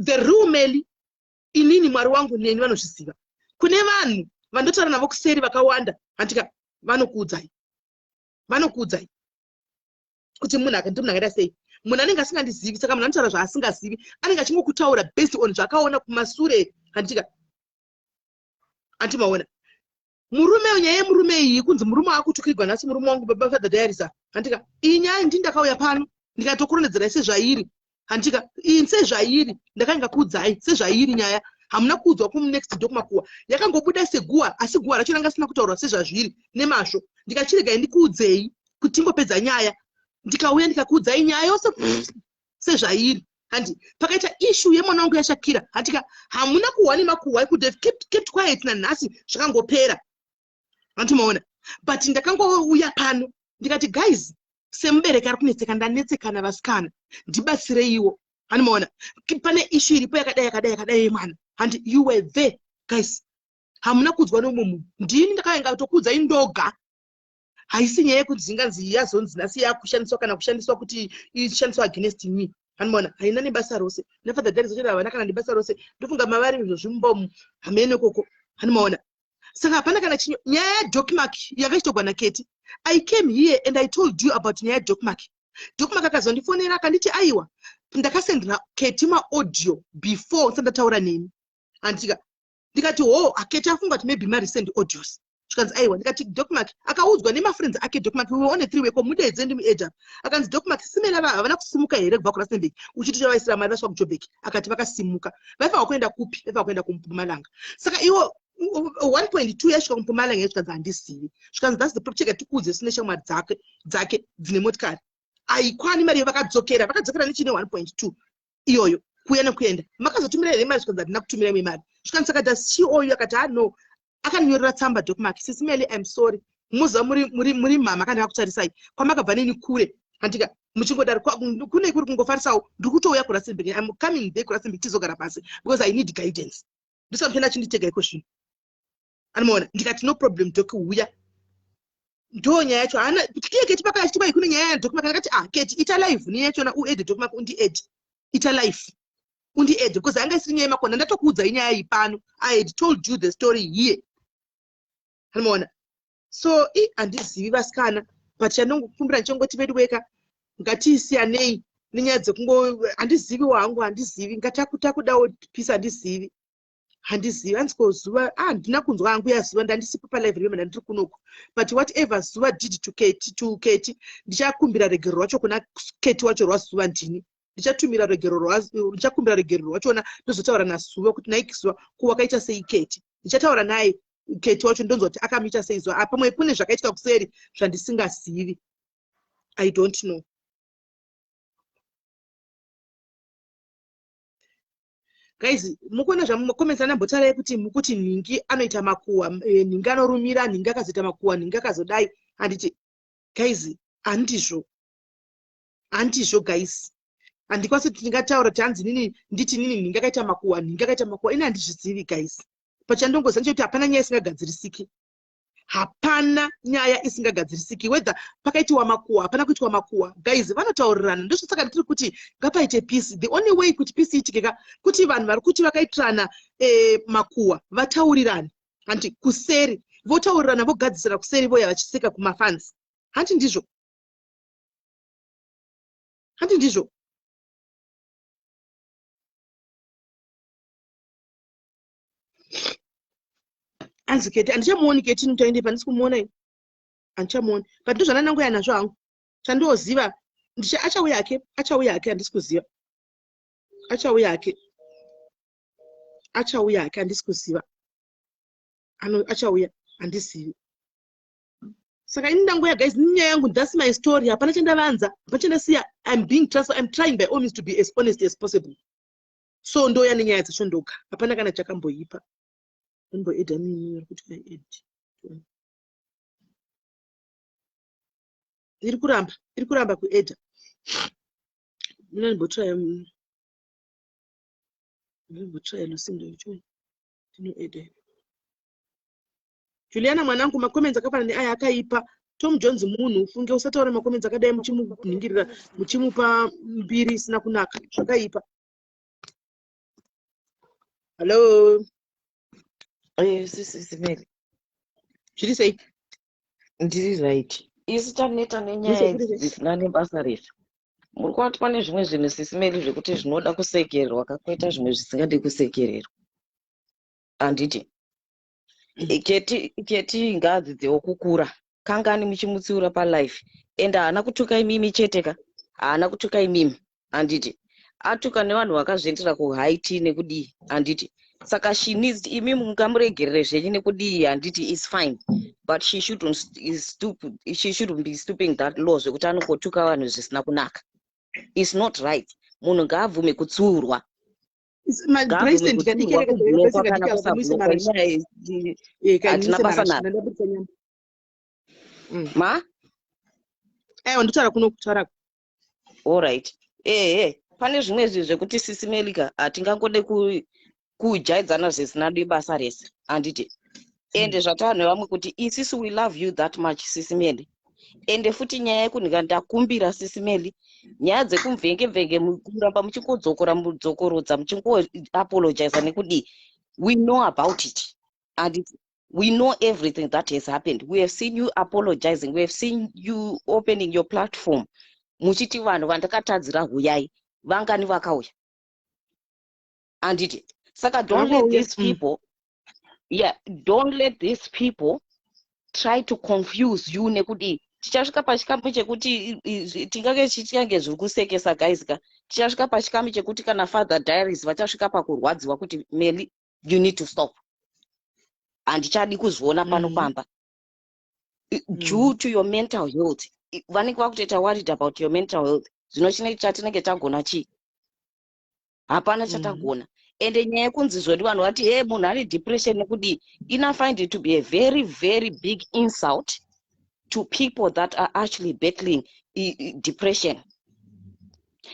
the real Meli, inini, Mwari wangu neni vanozviziva. Kune vanhu vandotaura navo kuseri vakawanda, handika? Vanokuudzai, vanokuudzai kuti munhu ndi munhu akaita sei. Munhu anenge asingandizivi, saka munhu anotaura zvaasingazivi, anenge achingokutaura based on zvaakaona kumasure, handika? Andimaona murume, nyaya yemurume iyi, kunzi murume akutukirwa nhasi, murume wangu baba Father Diarisa, handika? Iyi nyaya ndi ndakauya pano ndikatokurondedzerai sezvairi, handika? Iyi sezvairi ndakanga kuudzai sezvairi nyaya. Hamuna kuudzwa kumunext door kumakuwa, yakangobuda seguwa, asi guwa racho ranga sina kutaurwa sezvazviri nemazvo. Ndikachiregai ndikuudzei kuti tingopedza nyaya. Ndikauya ndikakuudzai nyaya yose sezvairi, handi? Pakaita issue yemwana wangu yaShakira, handika? Hamuna kuhwa nemakuhwa, I could have kept quiet. Nanhasi zvakangopera, handimaona? But ndakangouya pano ndikati, guys, semubereki ari kunetseka, ndanetsekana, vasikana, ndibatsireiwo, handimaona? Pane issue iripo yakadai yakadai yakadai yemwana, handi? You were there, guys. Hamuna kuudzwa neumwe munhu, ndini ndakaenga tokuudzai ndoga. Haisi nyaya yekuti zvinganzi yazonzi nhasi yakushandiswa kana kushandiswa kuti ishandiswa against me. Anomaona haina nebasa rose. Nafather Darius vacho havana kana nebasa rose. Ndofunga mavari izvo zvimumba umu hameno ikoko. Anomaona. Saka hapana kana chinyo nyaya yaDocmark yakachitogwa naKeti. I came here and I told you about nyaya yaDocmark. Docmark akazondifonera akanditi aiwa ndakasendera Keti maaudio before ndisati ndataura nemi. Handika ndikati ho aketi afunga kuti maybe maresend audios zvikanzi aiwa ndikati docmark akaudzwa nemafriends ake docmark we were on a three way call mudeedze ndimuedha akanzi docmark simela havana kusimuka here kubva kurustenburg uchiti chavaisira mari vasvika kujobek akati vakasimuka vaifanirwa kuenda kupi vaifanirwa kuenda kumpumalanga saka iwo 1.2 yasvika kumpumalanga zvikanzi handizivi zvikanzi thats the chega tikuudze sine shamwari dzake dzake dzine motikari aikwani mari iyo vakadzokera vakadzokera nechine 1.2 iyoyo kuuya nekuenda makazotumira here mari zvikanzi handina kutumira imwe mari zvikanzi saka does she owe you akati ah no akandinyorera tsamba docmark sisi Meli I'm sorry muziva muri muri muri mama kana vakutarisai kwamakabva neni kure handika muchingodaro kune kuri kungofarisawo ndiri kutouya kuRustenburg I'm coming back kuRustenburg tizogara pasi because I need guidance ndisati achinditega iko zvino anomaona ndikati no problem doc huya ndo nyaya yacho haana iye keti pakaya achiti kwai kune nyaya yadoc mark akati ah keti ita live nenyaya yachona uede doc mark undiede ita live undiede because anga isiri nyaya yemakona ndatokuudza inyaya iyi pano i had told you the story here anomaona so i handizivi vasikana but chandongokumbira ndichongoti vedu weka ngatisiyanei nenyaya dzekungo handiziviwo hangu handizivi ngatakudawo peace handizivi handizivi hanzi ko zuva ah handina kunzwa hangu yazuva ndandisipo palive remember ndandiri kunoku but whatever zuva did to Keti to Keti ndichakumbira regero rwacho kuna Keti wacho rwazuva ndini ndichatumira regero ndichakumbira regero rwachona ndozotaura nazuva kuti naiki zuva ko wakaita sei Keti ndichataura naye Keti wacho ndonzwa kuti akamuita sei zuva pamwe kune zvakaitika kuseri zvandisingazivi i don't know guys mukuona zvamumacomments anambotaura ekuti mukuti nhingi anoita makuwa eh, nhingi anorumira nhingi akazoita makuwa nhingi akazodai handiti guys handizvo handizvo guys handikwanisi kuti ndingataura kuti hanzi nini nditi nini nhingi akaita makuwa nhingi akaita makuwa ini handizvizivi guys pachandongoziva ndechekuti hapana nyaya isingagadzirisiki hapana nyaya isingagadzirisiki whether pakaitiwa makuwa hapana kuitiwa makuwa guys vanotaurirana ndozvosaka nditiri kuti ngapaite peace the only way kuti peace iitike ka kuti vanhu vari kuti vakaitirana eh, makuwa vataurirane hanti kuseri votaurirana vogadzisira kuseri voya vachiseka kumafans hanti ndizvo hanti ndizvo anzi keti handichamuoni keti nitoende pandisi kumuona ini handichamuoni but ndozvandanangoya nazvo hangu chandoziva achauya hake achauya hake handisi kuziva achauya hake achauya hake handisi kuziva achauya handizivi saka ini ndangoya guys nyaya yangu thats my story hapana chandavanza hapana chandasiya im being trust im trying by all means to be as honest as possible so ndouya nenyaya dzacho ndoga hapana kana chakamboipa ndomboeda mini iri kuti ed iri kuramba iri kuramba kueda mina ndimbotraya ndimbotraya lusindo icho ndinoeda Juliana mwanangu macomments akafanana neaya akaipa Tom Jones munhu ufunge usataura macomments akadai muchimunhingirira muchimupa mbiri isina kunaka zvakaipa Hello Eh, sisi Simeli. Zviri sei? Ndiri right. Isu taneta nenyaya idzi dzisina nebasa rese. Muri kuona kuti pane zvimwe zvinhu sisi Meli zvekuti zvinoda kusekererwa kakoita zvimwe zvisingadi kusekererwa. Handiti? Keti Keti ngaadzidzewo kukura. Kangani muchimutsiura palife. And haana kutuka imimi chete ka. Haana kutuka imimi. Handiti? Atuka nevanhu vakazviendera kuhaiti nekudii. Handiti? Saka she needs imi mungamuregerere zvenyu nekudii handiti is fine. But she shouldn't stoop, she shouldn't be stooping that low zvekuti anongotuka vanhu zvisina kunaka. It's not right. Munhu ngaabvume kutsiurwa. Hatina basa naro ma aiwa ndotaura kuno kutaura allright ehe pane zvimwe zvinhu zvekuti sisi melika hatingangode kujaidzana zvisina basa rese handiti Ende zvataura nevamwe kuti isisu we love you that much, Sisi Meli. Ende futi nyaya yekunhika, ndakumbira, Sisi Meli, nyaya dzekumvenge mvenge, kuramba muchingodzokora, mudzokorodza, muchingoapologiza nekudii, we know about it and we know everything that has happened. We have seen you apologizing, we have seen you opening your platform muchiti vanhu vandakatadzira huyai. Vangani vakauya? Handiti? Saka don't let Vakauya. these people, yeah, don't let these people try to confuse you nekudii. Tichasvika pachikamu chekuti tingange chichange zviri kusekesa, guys ka. Tichasvika pachikamu chekuti kana Father Diaries vachasvika pakurwadziwa kuti, "Meli, you need to stop, handichadi kuzviona pano pamba," due to your mental health. Vanenge vakutoita worried about your mental health. Zvino chinenge chatinenge tagona chii? Hapana chatagona. Ende nyaya yekunzi zvodi vanhu vati, "He, munhu ane depression," nekudii, ina find it to be a very, very big insult to people that are actually battling depression.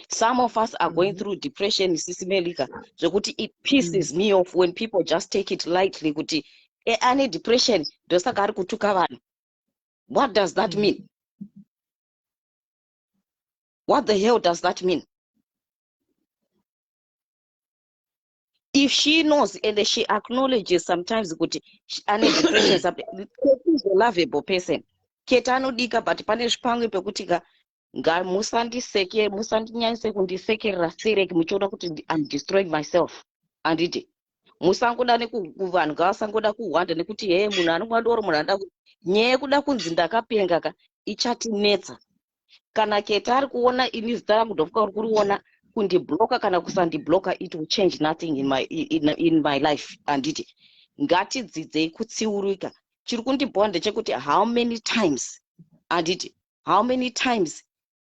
Some of us are going through depression, Sisi Melika, zvekuti it pisses me off when people just take it lightly kuti e ane depression, ndosaka ari kutuka vanhu. What does that mean? What the hell does that mean? If she knows and she acknowledges sometimes kuti ane depression something, Kate is a lovable person. Kate anodika, but pane zvipamwe pekuti ka nga musandiseke, musandinyanyise kundisekerera sereki muchiona kuti I'm destroying myself. Handiti? Musangoda nekuvanhu ngavasangoda kuhwanda nekuti he munhu anomwa doro, munhu anoda nyaya yekuda kunzi ndakapenga ka ichatinetsa. Kana Kete ari kuona ini zita rangu ndofuka uri kuriona, kundibloka kana kusandibloka, it will change nothing in my life. Handiti? Ngatidzidzei kutsiurika. Chiri kundibhowa ndechekuti how many times, handiti, how many times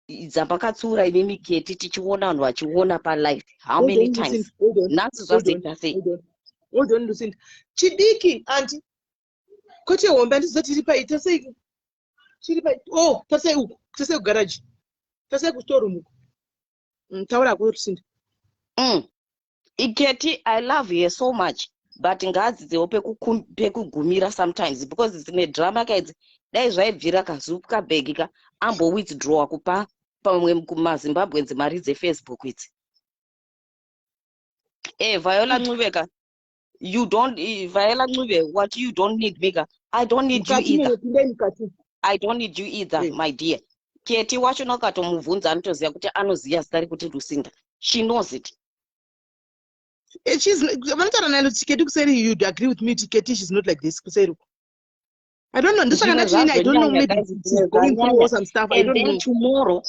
dzamakatsiura imimi Keti, tichiona vanhu vachiona palife? How Hold many on, times? Lucinda. Hold on. Nhasi Hold on. zvazoita sei? Hold on. Hold on, Lucinda. Chidiki, anti. Kwete hombe, handizoti tiri pai, tasei chiri pai. Oh, tasei uku, tasei kugarage. Tasei kustoreroom uku. Taura hako, Lucinda. Iketi, I love her so much, but ngaadzidzewo pekugumira sometimes, because dzimwe drama kaidzi dai zvaibvira kaZuckerberg ka ambowithdrawa kupa pamwe kumaZimbabweans mari dzeFacebook idzi. Viola Ncube ka, you don't, Viola Ncube, what, you don't need me ka? I don't need you Mukati either. muno, pindai mukati. I don't need you either, my dear. Keti wacho nakatomubvunza anotoziva kuti anoziva zita rekuti Lucinda. She knows it. She's vanotaura naye Keti kuseri, you'd agree with me kuti Keti, she's not like this kuseri uku. I don't know. Ndosaka Zvimwe ndati ini I don't know, zvazonyanya, maybe guys, she's zvimwe going through zvanyanya. some stuff. I And don't then know. tomorrow,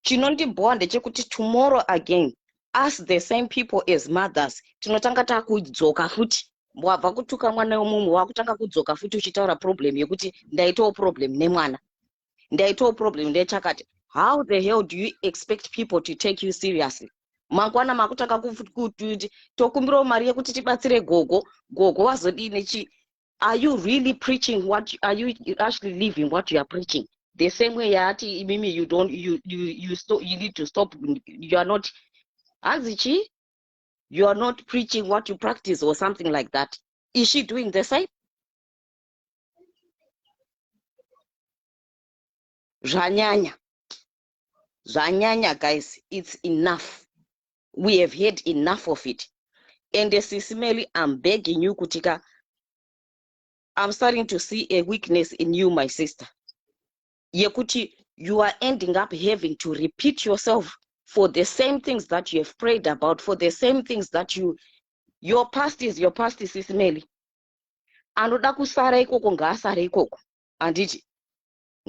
chinondibhowa ndechekuti tomorrow again, us the same people as mothers tinotanga takudzoka futi. Wabva kutuka mwana wemumwe, wakutanga kudzoka futi uchitaura problem yekuti ndaitawo problem nemwana, ndaitawo problem ndechakati. How the hell do you expect people to take you seriously? Mangwana makutanga kuti tokumbirawo mari yekuti tibatsire gogo, gogo wazodii nechi. Are you really preaching what are you actually living what you are preaching? The same way yaati imimi you don't you need to stop, you are not, hanzi chi, you are not preaching what you practice or something like that. Is she doing the same? Zvanyanya, zvanyanya, guys. It's enough. We have had enough of it. And Sisi Meli, I'm begging you kuti ka I'm starting to see a weakness in you, my sister, yekuti you are ending up having to repeat yourself for the same things that you have prayed about, for the same things that you, your past is your past. Sisi Meli, anoda kusara ikoko ngaasare ikoko. Handiti?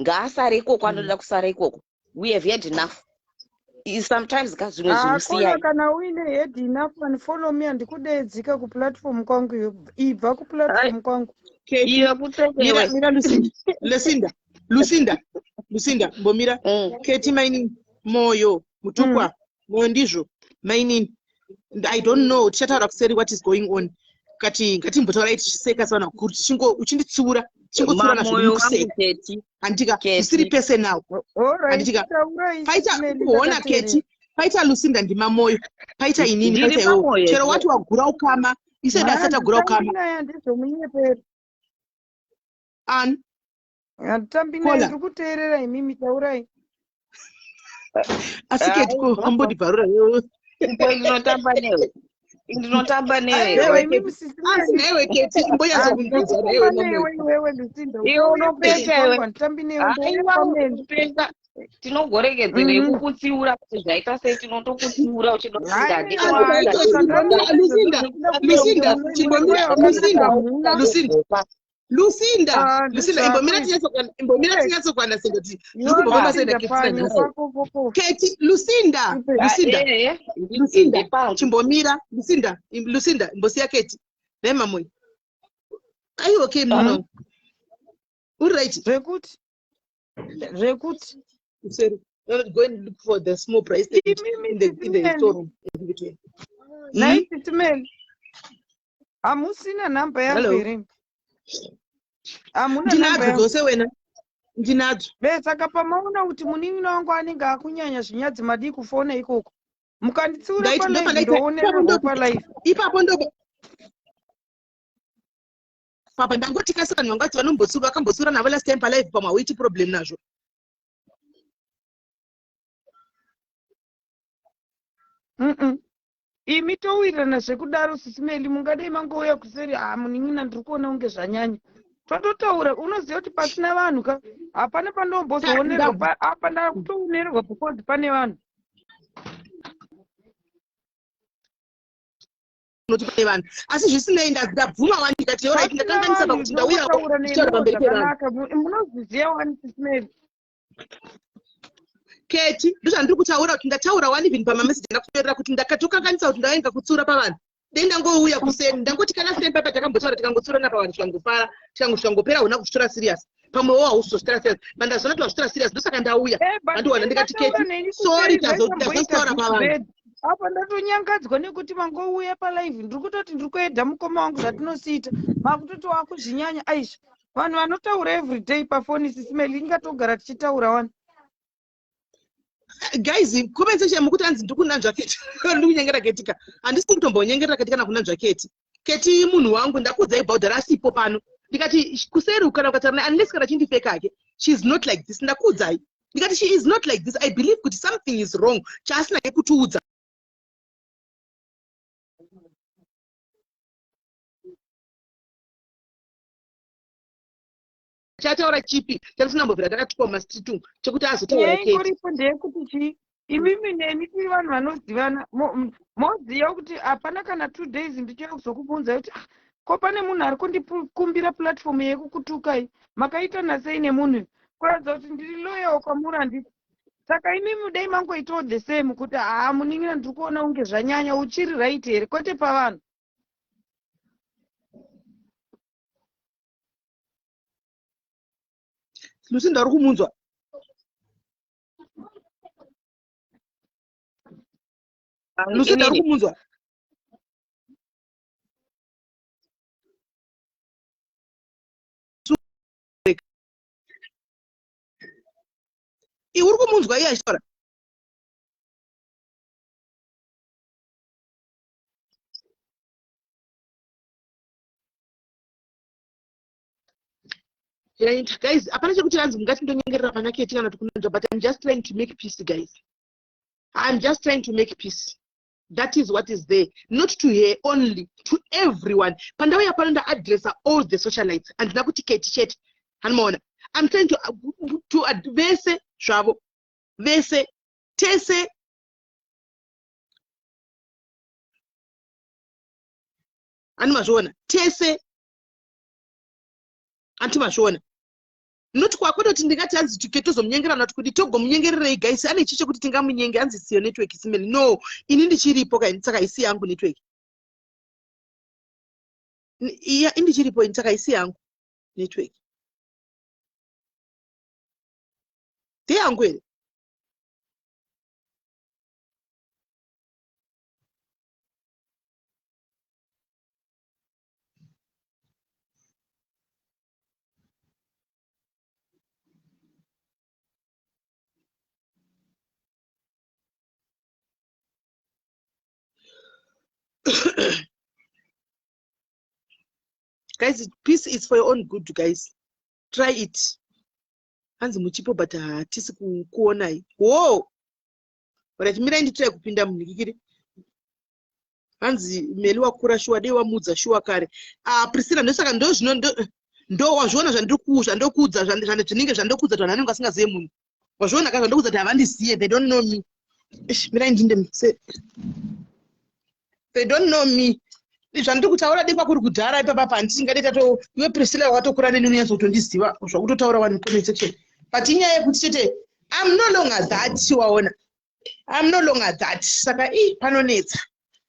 Ngaasare ikoko. Anoda kusara ikoko. We have had enough. Sometimes ka zvimwe zvinhu Hakuna siyai. Kana uine had enough and follow me, handikudeedzika kuplatform kwangu iyo. Ibva kuplatform kwangu. Keti, Iwe kutsekewe. mira, mira, Lucinda. Lucinda. Lucinda. Lucinda, mbomira. Keti mainini, Moyo, Mutukwa, Moyo ndizvo. Mainini. I don't know, tichataura kuseri what is going on. Kati ngatimbotaurai tichiseka sevanhu vakuru, tichingo uchinditsiura, tichingotsiurana zvedu Mamoyo wangu. mukuseka. Keti. Handitika Keti. zvisiri personal. Alright, Handitika taurai, paita Sisi Meli, kuona ndakateerera. Keti, paita Lucinda, ndimamoyo, paita inini, Ndiri paita iwewe. pamoyo. Chero wati wagura ukama, isedu asati agura ukama. Handinaye, handizomunyeperi. Ani? Handitambi naye, Kola. ndiri kuteerera imimi, taurai. Asi Keti ko ambondibvarura iwewe. Ko ndinotamba newe, ndinotamba newe. Aiwa Iwewe imimi Keti. sisi Asi Meli. naiwe Keti imbonyatsokundibvunza Handitamba naiwe newe mamoyo. iwewe Lucinda, Iwe usauye unopenga kuseri kwangu, iwe. handitambi newe, ndouya Aiwa, pameni. unopenga. Tinogoregedzerei kukutsiura kuti zvaita sei? Tinotokutsiura uchida kuti Aiwa, Asi zvandanoita Lucinda, izvozvo zvekuda Lucinda, kuita kuti chimbomira, mune mwoyo Lucinda, wakanaka hamuna. Lucinda, Lucinda, Ah, Lucinda, ndezvako imbomira izvi. tinyatsokwana, imbomira Iwe, tinyatsokwana sengoti ndiri iwe kubva pabasa Lucinda ndaketira pfanya nhasi. pako poko. Keti, Lucinda, Ipe. Lucinda, Ehe, Lucinda, ndepangu. chimbomira, Lucinda, Lucinda, imbosiya Keti. Nhai mamoyo. Are you okay muno? Uri right? Zvekuti zvekuti Sorry. Go and look for the small price imimi in the Sisi Meli, storeroom and give it to him. nhai Sisi Meli, hamusina nhamba yangu Hello. here? Hamuna nhamba Ndinadzo yangu. dzose wena. Ndinadzo. Be saka pamaona kuti munin'ina wangu anenge akunyanya zvinyadzi, madii kufona ikoko? Mukanditsiura Ndaiti palive ndopandaita ipapo ndoonererwa ndo palive. ipapo ndo papa ndangoti kasi vanhu vangati vanombotsiura vakambotsiura navo last time palive pamwe hauiti problem nazvo. Imi towirirana zvekudaro Sisi Meli, mungadai mangouya kuseri, ha munin'ina ndiri kuona kunge zvanyanya. Tototaura, unoziva kuti pasina vanhu ka hapana pandombozoonerwa apa, ndakutoonererwa because pane vanhu. Unoti pane vanhu, asi zvisinei ndabvuma wani, ndikati alright, Pasina ndakanganisa vanhu pakuti ndauyawo ndinongotaura ndichitaura nemiwo pamberi pevanhu. zvakanaka, munozviziva wani Sisi Meli. Keti, ndozvandiri kutaura kuti ndataura wani even pamameseji ndakutorera kuti ndakatokanganisa kuti ndaenga kutsiura pavanhu. Dei ndangouya kuseni, ndangoti kana same papa takambotaura tikangotsurana pavanhu tikangofara, tikangopera huna kuzvitora serious. Pamwewo hausizozvitora serious. But ndazoona kuti wazvitora serious, ndosaka ndauya. Eh, but Handiwana dai ndikati mataura Keti, neni sorry kuseri tazotaura zvaisamboita pavanhu. bad. Apa ndatonyangadzwa nekuti mangouya palive, ndiri kutoti ndiri kuedha mukoma wangu zvatinosiita, makutoti wakuzvinyanya. Aisha, vanhu vanotaura everyday pafoni Sisi Meli, ingatogara tichitaura wani. Guys, comment section mukuti hanzi ndiri kunanzva Keti, ndiri kunyengera Keti ka. Handisi kutombonyengerera Keti kana kunanzva Keti. Keti munhu wangu, ndakuudzai bhaudhara asipo pano. Ndikati kuseri kana ukataura naye, unless kana chindifeka hake, she is not like this. Ndakuudzai. Ndikati she is not like this. I believe kuti something is wrong chaasina kutiudza. Chataura chipi chatisina takatukwa mumastreet umu chekuti azotaura Nyaya Keti? ingoripo ndeyekuti chii, imimi neni tiri vanhu vanozivana, moziva kuti hapana kana 2 days ndichiuya kuzokubvunzai kuti, "Ah, ko pane munhu ari kundikumbira platform yekukutukai, makaitana sei nemunhu?" Kuratidza kuti ndiri loyal kwamuri, handiti? Saka imimi dai mangoitawo the same kuti, "Haa munin'ina, ndiri kuona kunge zvanyanya, uchiri right here?" Kwete pavanhu. Lucinda, uri kumunzwa? Lucinda, uri Inini kumunzwa? Iwe uri kumunzwa iye achitaura? Right, guys, hapana chekuti hanzi mungati ndonyengerera pana Keti kana kuti kunanzva, but I'm just trying to make peace, guys. I'm just trying to make peace. That is what is there. Not to her only, to everyone. Pandauya pano ndaadressa all the socialites. Handina kuti Keti chete. Hanimaona. I'm trying to vese zvavo. Vese. Tese. Ani mazviona. Tese. Anti mazviona. Not kwakwete kuti ndingati hanzi tozomunyengerana kuti kudi togomunyengererei guys, ane chii chekuti tingamunyenge? Hanzi siyo network simeli. No, ini ndichiripo kaini, saka isi yangu network. Iya indichiripo ini, saka isi yangu network. Ndeyangu here? Guys, peace is for your own good, guys. Try it. Hanzi muchipo but hatisi kukuonai. Whoa! Right, mirai nditry kupinda munhikikiri. Hanzi Meli wakura shuwa dei wamuudza shuwa kare. Ah Priscilla ndosaka ndozvino ndo wazviona zvandokuudza zvinenge zvandokuudza kuti vanhu vanenge vasingazive munhu. Wazviona ka zvandokuudza kuti havandizive they don't know me. Eish, mirai ndinde se they don't know me. Zvandiri kutaura dei kwakuri kudhara ipapa pandisingade tato iwe Priscilla wakatokura neni unonyatso kutondiziva zvakutotaura wani comment section. But inyaya yekuti chete I'm no longer that waona. I'm no longer that saka i panonetsa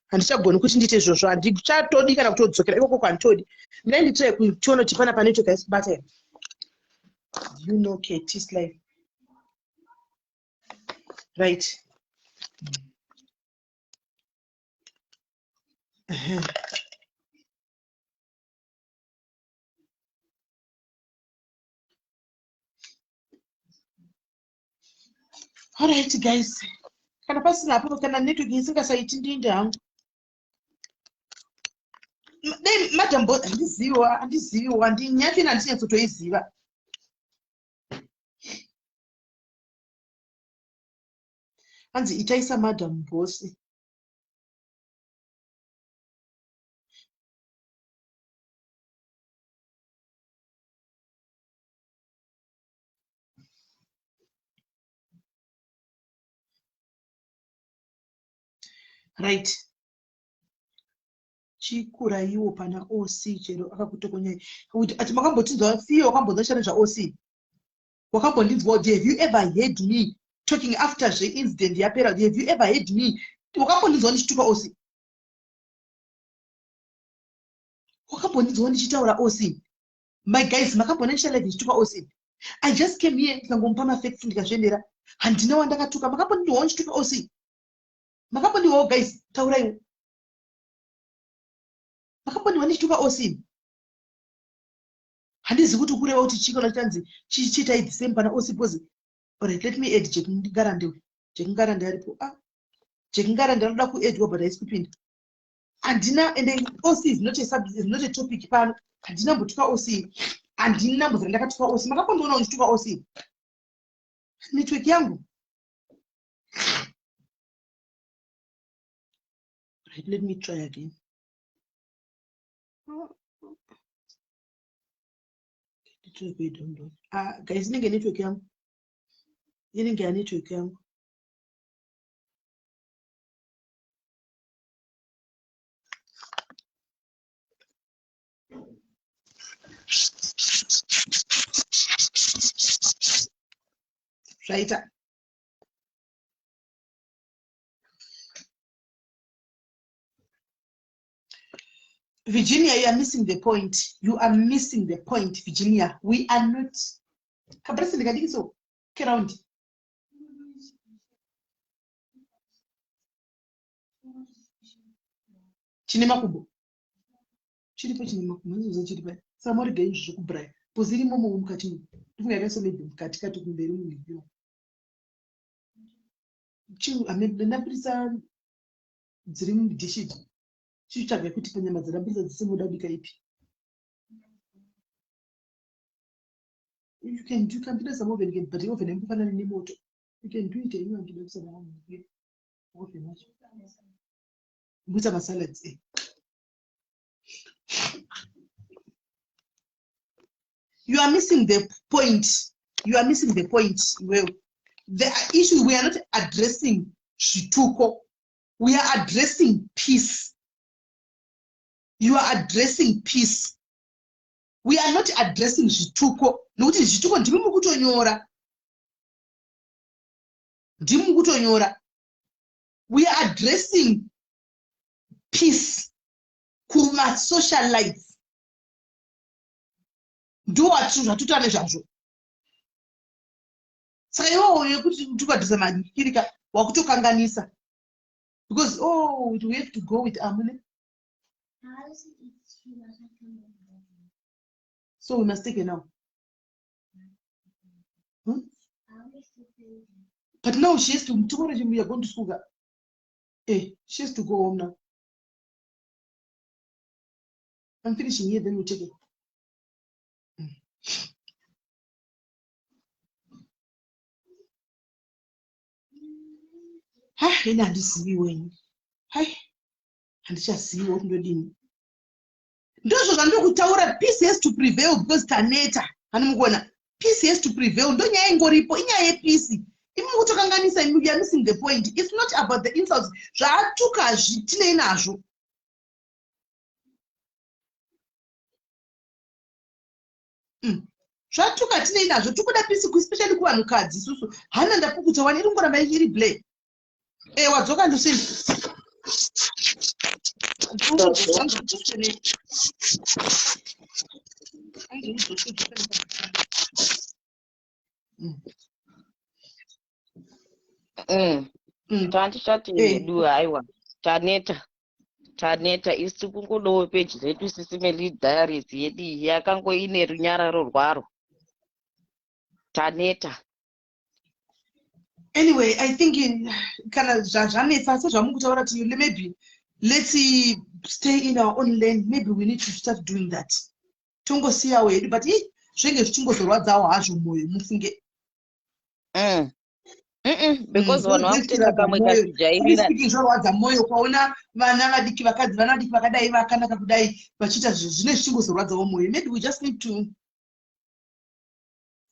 handichagoni kuti ndiite izvozvo handichatodi kana kutodzokera ikoko kwanditodi ndai nditire kutiona kuti pana panetwork haisi kubata here you know Katie's life right uh -huh. Alright guys, kana pasina hapo kana network isingasaiti ndiinde hangu. Dai madam boss handiziviwo handiziviwo handinyaya ina handinyatsotoiziva. Hanzi itai samadam boss. Right. Chikuraiwo pana OC chero akakutokonyai. Kuti ati makambotinzwa Fiyo wakambonzwa chana zva OC. Wakambondinzwa kuti have you ever heard me talking after zve incident yapera have you ever heard me wakambondinzwa ndichituka OC. Wakambondinzwa ndichitaura OC. My guys makamboona ndichita live ndichituka OC. I just came here ndikangomupa mafacts ndikazviendera. Handina wandakatuka. Makambondinzwawo ndichituka OC. Makambondinzwawo guys tauraiwo. Makambondinzwa ndichituka OC. Handizivi kuti ukureva kuti chii kana chanzi chiitai the same pana OC because alright let me add Jack Ngarande uyu. Jack Ngarande aripo. Ah. Jack Ngarande anoda kuaddwa but haisi kupinda. Handina and OC is not a sub, is not a topic pano. Handina mbotuka OC. Handina mbozira ndakatuka OC. Makambondiona ndichituka OC. Network yangu. Right, let me try again. Network yedownload. Ah, guys, inenge network yangu. Inenge ya network yangu. Zvaita. Virginia, you are missing the point. You are missing the point, Virginia. We are not. Kabresi ndikadiki so. Keround. Chine makumbo. Chiripo chine makumbo. Nzizo chiri pai. Saka morega izvi zvekubraya. Pozi irimo momo mukati umu. Ndifunga yakaiswa maybe mukati kati kumberi umu. Chiu, amen. Ndabudisa dziri mudhishi idzi. Chichitsvaga kuti panyama dzandabudisa dzese moda kubika ipi. You can do can put some oven can but oven haimbofanani nemoto. You can do it anyway ndinoda kuisa oven wacho. Kuita masalads eh. You are missing the point. You are missing the point. Well, the issue we are not addressing zvituko. We are addressing peace. You are addressing peace. We are not addressing zvituko. Nokuti zvituko ndimi mukutonyora. Ndimi mukutonyora. We are addressing peace kumasocialites. Ndo zvatuta nezvazvo. Saka iwewo yekuti tukadhisa makirika wakutokanganisa. Because oh we have to go with Amune. So we must take it now. Hmm? But now she has to tomorrow we are going to school. Eh, she has to go home now. I'm finishing here, then we'll take it. Ha, ini handizivi wenyu. Hai, handichaziviwo kuti ndodini. Ndozvo zvandiri kutaura, peace has to prevail because taneta. Hani mukuona, peace has to prevail. Ndonyaya ingoripo, inyaya yepeace. Imi mukutokanganisa, imi you are missing the point. It's not about the insults. Zvaatuka hazvitinei nazvo. Zvatuka tinei nazvo, tikuda peace, especially kuvanhukadzi isusu. Hana ndapukuta wani, iri kungoramba iri blay. E, wadzoka ndusini. Tandichati hedu haiwa, taneta, taneta. Isi tikungodawo peji redu Sisi Melly Diaries yedu iyi yakango ine runyararo rwaro. Taneta. Anyway, I think kana zvanetsa sezvamukutaura kuti maybe let's stay in our own lane, maybe we need to start doing that. Tongosiyawo hedu, but i zvinenge zvichingozorwadzawo hazvo mwoyo, mufunge. Because vanhu vakutoita kamwe kachijairira. Zvorwadza mwoyo ukaona vana vadiki, vakadzi, vana vadiki vakadai, vakanaka kudai, vachiita zvinhu zvine zvichingozorwadzawo mwoyo. Maybe we just need to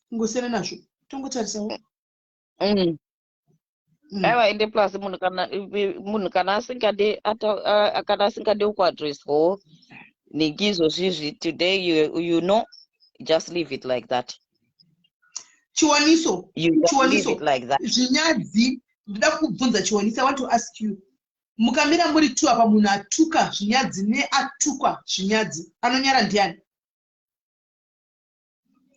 kungosiyana nazvo, tongotarisawo. Aiwa, ende plus munhu kana asingade kana asingade kuaddresswawo ningizvozvizvi today, you just leave it like that. Chiwaniso. You just leave Chiwaniso. it like that. Zvinyadzi, ndoda kukubvunza, Chiwaniso. I want to ask you, mukamira muri two apa, munhu atuka zvinyadzi neatukwa zvinyadzi, anonyara ndiani?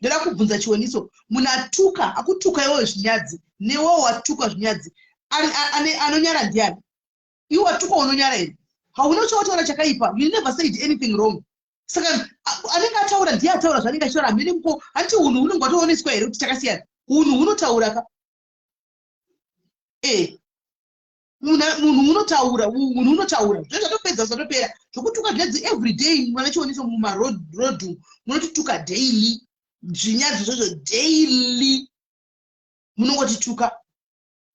Ndoda kubvunza, Chiwoniso, munhu atuka, akutuka iwewe zvinyadzi, newewo watukwa zvinyadzi, anonyara ndiani? Iwe watukwa unonyara here? Hauna uchawataura chakaipa. You never said anything wrong. Saka anenge ataura ndiye ataura zvaanenge achitaura. Hamene muko hanti unhu hunenge hwatooneswa here kuti chakasiyana? Unhu hunotaura ka. E, munhu unotaura, munhu unotaura zvo zvatopedza, zvatopera. Zvokutuka zvinyadzi every day, mwana Chioniso, mumaroad munotituka daily zvinyadzi zvozvo, daily munongotituka,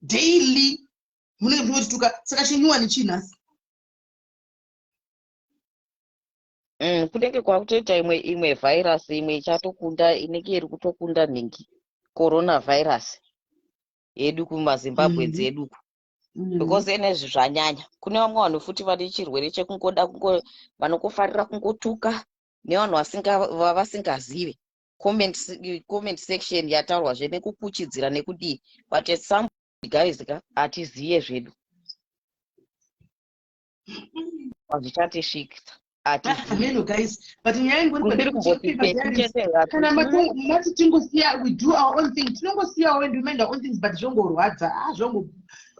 daily munenge muchingotituka. Saka chinyuwani chii nhasi? Kunenge kwakutoita imwe virus, imwe ichatokunda, inenge iri kutokunda nhingi coronavirus yedu kumaZimbabwe dzedu, because enezvi zvanyanya. Kune vamwe vanhu futi vane chirwere chekungoda kungo vanokufarira kungotuka nevanhu vavasingazive. Comment section yataurwazve nekukuchidzira nekudii, but at some guys ka, hatiziye zvedu hazvichatisvikisa. Hameno guys, but nyaya ingori Kusiri kumboti chete. Kana mati tingosiya, we do our own thing, tinongosiyawo and we mind our own things, but zvongorwadza. Ah, zvongo,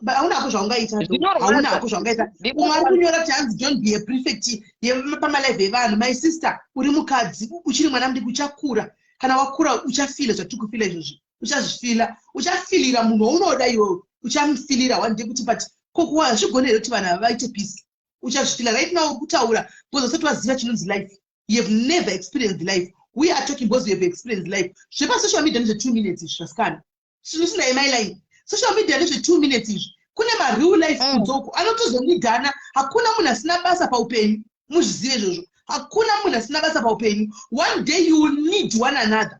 but hauna hako zvaungaita though. Zvinorwadza. Hauna hako zvaungaita. Umwe ari kunyora kuti hanzi, "Don't be a prefect pamalive evanhu." My sister, uri mukadzi, uchiri mwana mudiki, uchakura. Kana wakura uchafila zvatiri kufila izvozvi, uchazvifila, uchafilira munhu waunoda iwewe, uchamufilira one day kuti, but kokuwa hazvigoni here kuti vanhu ava vaite peace? Uchazvifila. Right now uri kutaura because usati waziva chinonzi life. You have never experienced life. We are talking because we have experienced life. Zvepasocial media ndezve 2 minutes izvi, zvasikana. Zvinosina my line, social media ndezve 2 minutes izvi. Kune mareal life kunze uko anotozonidhana. Hakuna munhu asina basa paupenyu, muzvizive izvozvo. Hakuna munhu asina basa paupenyu. One day you will need one another,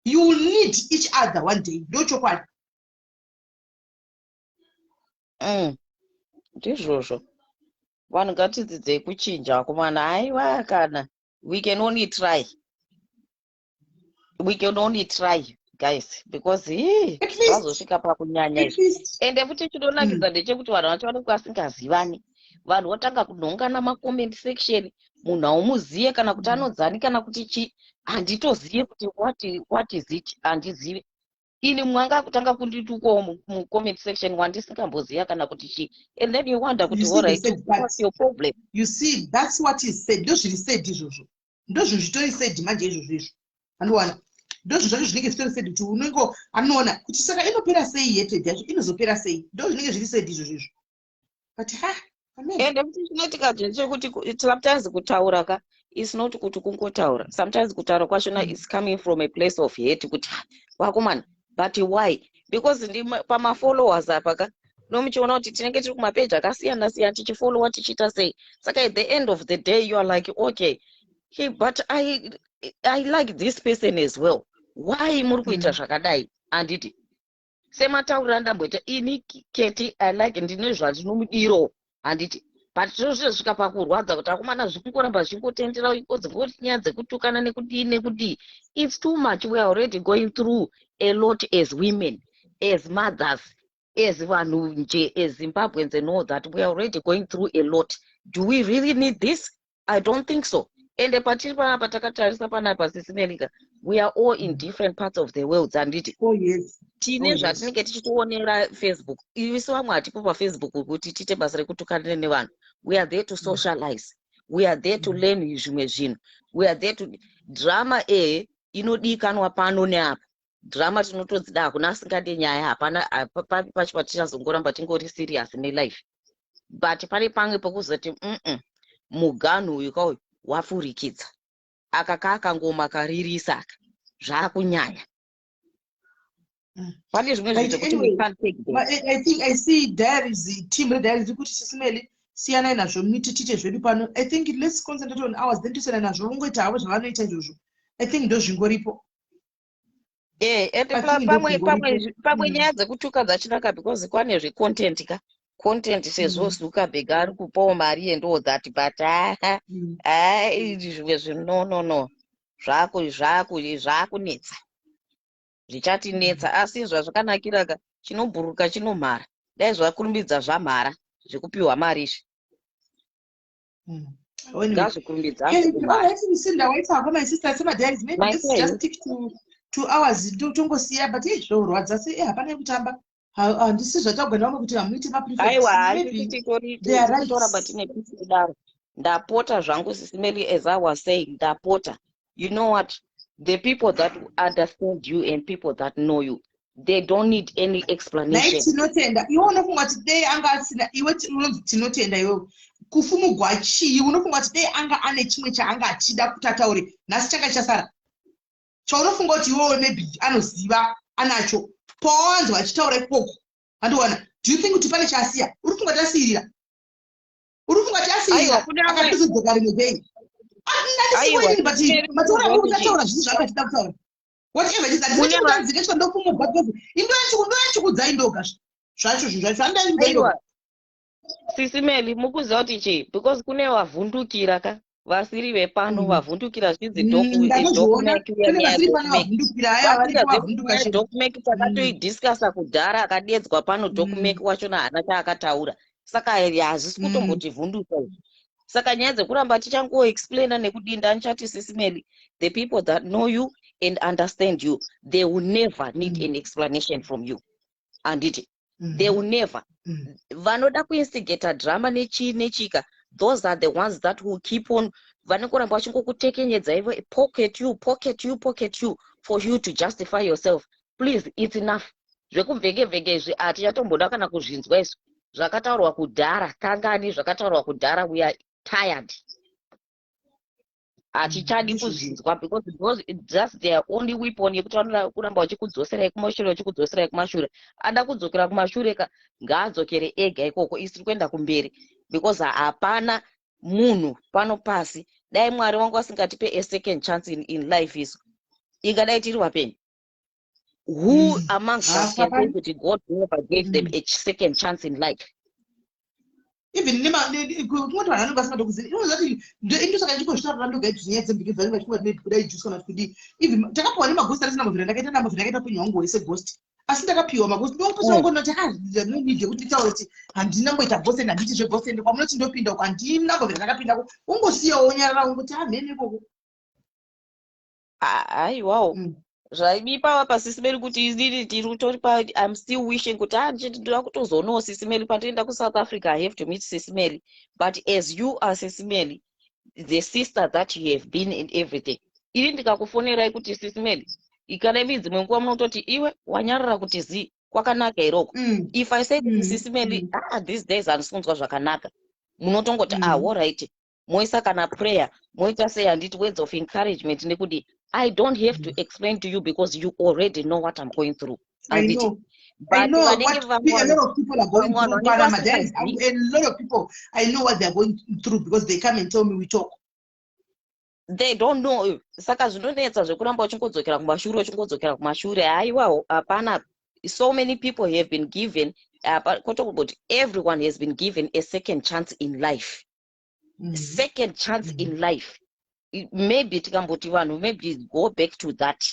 you will need each other one day. Ndochokwadi. Ndizvozvo, vanhu ngatidzidzei kuchinja vakomana. Aiwa, kana we can only try, we can only try guys, because hii At least. vazosvika pakunyanya At izvi. least. Ende futi chinonakidza ndechekuti vanhu vacho vanenge vasingazivani. Vanhu votanga kunhongana macomment section, munhu haumuziye kana kuti anodzani kana kuti chi, handitoziye kuti what is it, handizive ini. Mwanga kutanga kunditukawo mucomment section wandisingamboziya kana kuti chi, and then you wonder kuti You see the alright, sad part. what's your problem? You see, that's what is said. Ndozviri said izvozvo, ndozvo zvitori said manje izvozvo izvo. Andiwana ndozvo zvacho zvinenge zvitori said kuti unenge anoona kuti saka inopera sei, hatred yacho inozopera sei. Ndo zvinenge zviri said izvozvo izvo, but ha, amen. Ende futi chinoitika ndechekuti sometimes kutaura ka is not kuti kungotaura. Sometimes kutaura kwachona is coming from a place of hate kuti, "Ah, vakomana." But why? Because ndi pamafollowers apa ka. Nomuchiona kuti tinenge tiri kumapeji akasiyana siyana, tichifollowa, tichiita sei. Saka at the end of the day you are like, "Okay, hey, but I like this person as well. Why muri kuita zvakadai?" Handiti sematauriro andamboita ini, Keti, I like, ndine zvandinomudiro, handiti? But tinozosvika pakurwadza kuti akomana, zvekungoramba zvichingotendera ikodzingoti nyaya dzekutukana nekudii nekudii, it's too much. We are already going through a lot as women, as mothers, as vanhu nje, as Zimbabweans and all that. We are already going through a lot. Do we really need this? I don't think so. Ende patiri panapa, takatarisa panapa, Sisi Melika, we are all in different parts of the world, handiti? Oh yes. Tine zvatinenge tichitoonera Facebook. Isu vamwe hatipo paFacebook kuti tiite basa rekutukanira nevanhu. We are there to socialize, we are there to learn zvimwe zvinhu, we are there to drama. Ehe, inodikanwa pano neapo, drama tinotodzida, hakuna asingade nyaya, hapana papi pacho patichazongoramba tingori serious nelife. But pane pamwe pokuzoti muganhu uyu kauyu wapfurikidza, aka kaakangoma karirisa, aka zvaakunyanya. Pane zvimwe zvinhu zvekuti we can't take them. I think I see diaries, team rediaries kuti, "Sisi Meli, siyanai nazvo, miti tiite zvedu pano." I think let's concentrate on ours, then tosiyana nazvo, vongoita havo zvavanoita izvozvo. I think ndo zvingoripo. Ende pamwe pamwe pamwe nyaya dzekutuka dzachinaka because kwane zvecontent ka, content, sezvo Zuckerberg ari kupawo mari and all that. But aa haa, zvimwe zvinhu, no, no, no, zvaku zvaku zvakunetsa, zvichatinetsa. Asi zvazvakanakira ka, chinobhuruka chinomhara. Dai zvakurumbidza zvamhara zvekupiwa mari izvi. Anyway, ngazvikurumbidza kumhara. Alright, Lucinda, waita hako, my sister. Semadiaries, maybe My let's friend. just stick to ours, tongosiya. But zvorwadza se hapana kutamba. Handisi zvatagwa nevamwe kuti hamuite maprefects. Aiwa, Maybe handisi titori they are right. Toramba tine peace kudaro. Ndapota zvangu, Sisi Meli, as I was saying, ndapota. You know what? The people that understand you and people that know you, they don't need any Nhai, explanation. Tinotenda, iwe unofunga kuti dei anga asina, iwe unonzi Tinotenda, iwewe kufumugwa chii? Unofunga kuti dei anga ane chimwe chaanga achida kuti ataure nhasi, changa chasara chaunofunga kuti iwewe maybe anoziva anacho pawanzwa achitaura ikoko? Handiwana, do you think kuti pane chaasiya? Uri kufunga kuti asiyirira? Uri kufunga kuti Aiwa, asiyirira? kune vamwe Akatozodzoka rimwe day. Aiwa, Andisiweni, but Mary, mataura mukuziva kuti kuti ataura zvinhu zvaanga achida kutaura, whatever it is. Kune Handisi chikutanzika ndofumugwa because indoyachikudzai ndoga zvacho, zvinhu zvacho handaiudzai ndoga. Aiwa, Sisi Meli, mukuziva kuti chii? Because kune vavhundukira ka, vasiri vepano, vavhundukira zvichinzi Ndakazviona. Doc Mac. Kune vasiri pano vavhundukira, aya varipo vavhunduka chete. Doc Mac takatoidiscussa kudhara, akadedzwa pano Doc Mac wachona haana chaakataura. Saka hazvisi kutombotivhundusa izvi. Saka nyaya dzekuramba tichangoexplaina nekudinda, ndichati, Sisi Meli, the people that know you and understand you, they will never need an explanation from you, handiti? They will never. Vanoda kuinstigata drama nechii nechika, those are the ones that will keep on, vanongoramba vachingokutekenyedza ivo, pocket you, pocket you, pocket you, for you to justify yourself. Please, it's enough. Zvekuvhengevhenge izvi hatichatomboda kana kuzvinzwa izvi. Zvakataurwa kudhara kangani, zvakataurwa kudhara. We are tired, hatichadi Ndizvozvo. kuzvinzwa, because those, that's their only weapon yekuti vanoda kuramba vachikudzoserai kumashure, vachikudzoserai kumashure. Ada kudzokera kumashure ka, ngaadzokere ega ikoko. Isi tiri kuenda kumberi, because hapana munhu pano pasi. Dai Mwari wangu asingatipe a second chance in life, isu ingadai tiri vapenyu? Who amongst us can say kuti God never gave them a second chance in life? Even kungoti vanhu vanenge vasingatokuzivi, inoziva kuti indosaka ndichingozvitaurira ndoga idzi nyaya dzembiki dzanenge vachingoti maybe kudai juice kana kuti kudii. Even takapiwa nemaghost arisina mavhira, ndakaita namavhira, ndakaita upenyu hwangu hwese ghost, asi ndakapiwa maghost ndopesa ngonoti no need yekuti nditaure kuti handina mboita ghost and handiti zveghost, and kwamunoti ndopinda uko, handina mbovhira ndakapindako. Ungosiyawo, wonyarara, ungoti hamhene ikoko. Aiwawo, zvaibipa paSisi Meli kuti inini tiri kutori pa, I'm still wishing kuti ndichiti ndoda kutozoonawo Sisi Meli pandinoenda kuSouth Africa. I have to meet Sisi Meli. But as you are Sisi Meli, the sister that you have been in everything, ini ndikakufonerai kuti, "Sisi Meli," kana imi dzimwe nguva munototi, "Iwe wanyarara kuti zii, kwakanaka iroko?" If I say kuti, "Sisi Meli, these days handisi kunzwa zvakanaka," munotongoti, "Ah, alright," moisa kana prayer, moita sei, handiti? Words of encouragement nekudi. I don't have to explain to you because you already know what I'm going through, I handiti? know. I But know vanenge what vamwe a vanhu lot of people are going vamwe vanhu through vanenge pana madiaries. vasingazivi. A lot of people, I know what they are going through because they come and tell me, we talk. They don't know. Saka zvinonetsa zvekuramba uchingodzokera kumashure, uchingodzokera kumashure. Haiwawo, hapana. So many people have been given, kwete kungoti everyone has been given a second chance in life. Second chance in life. Maybe tikamboti vanhu maybe go back to that,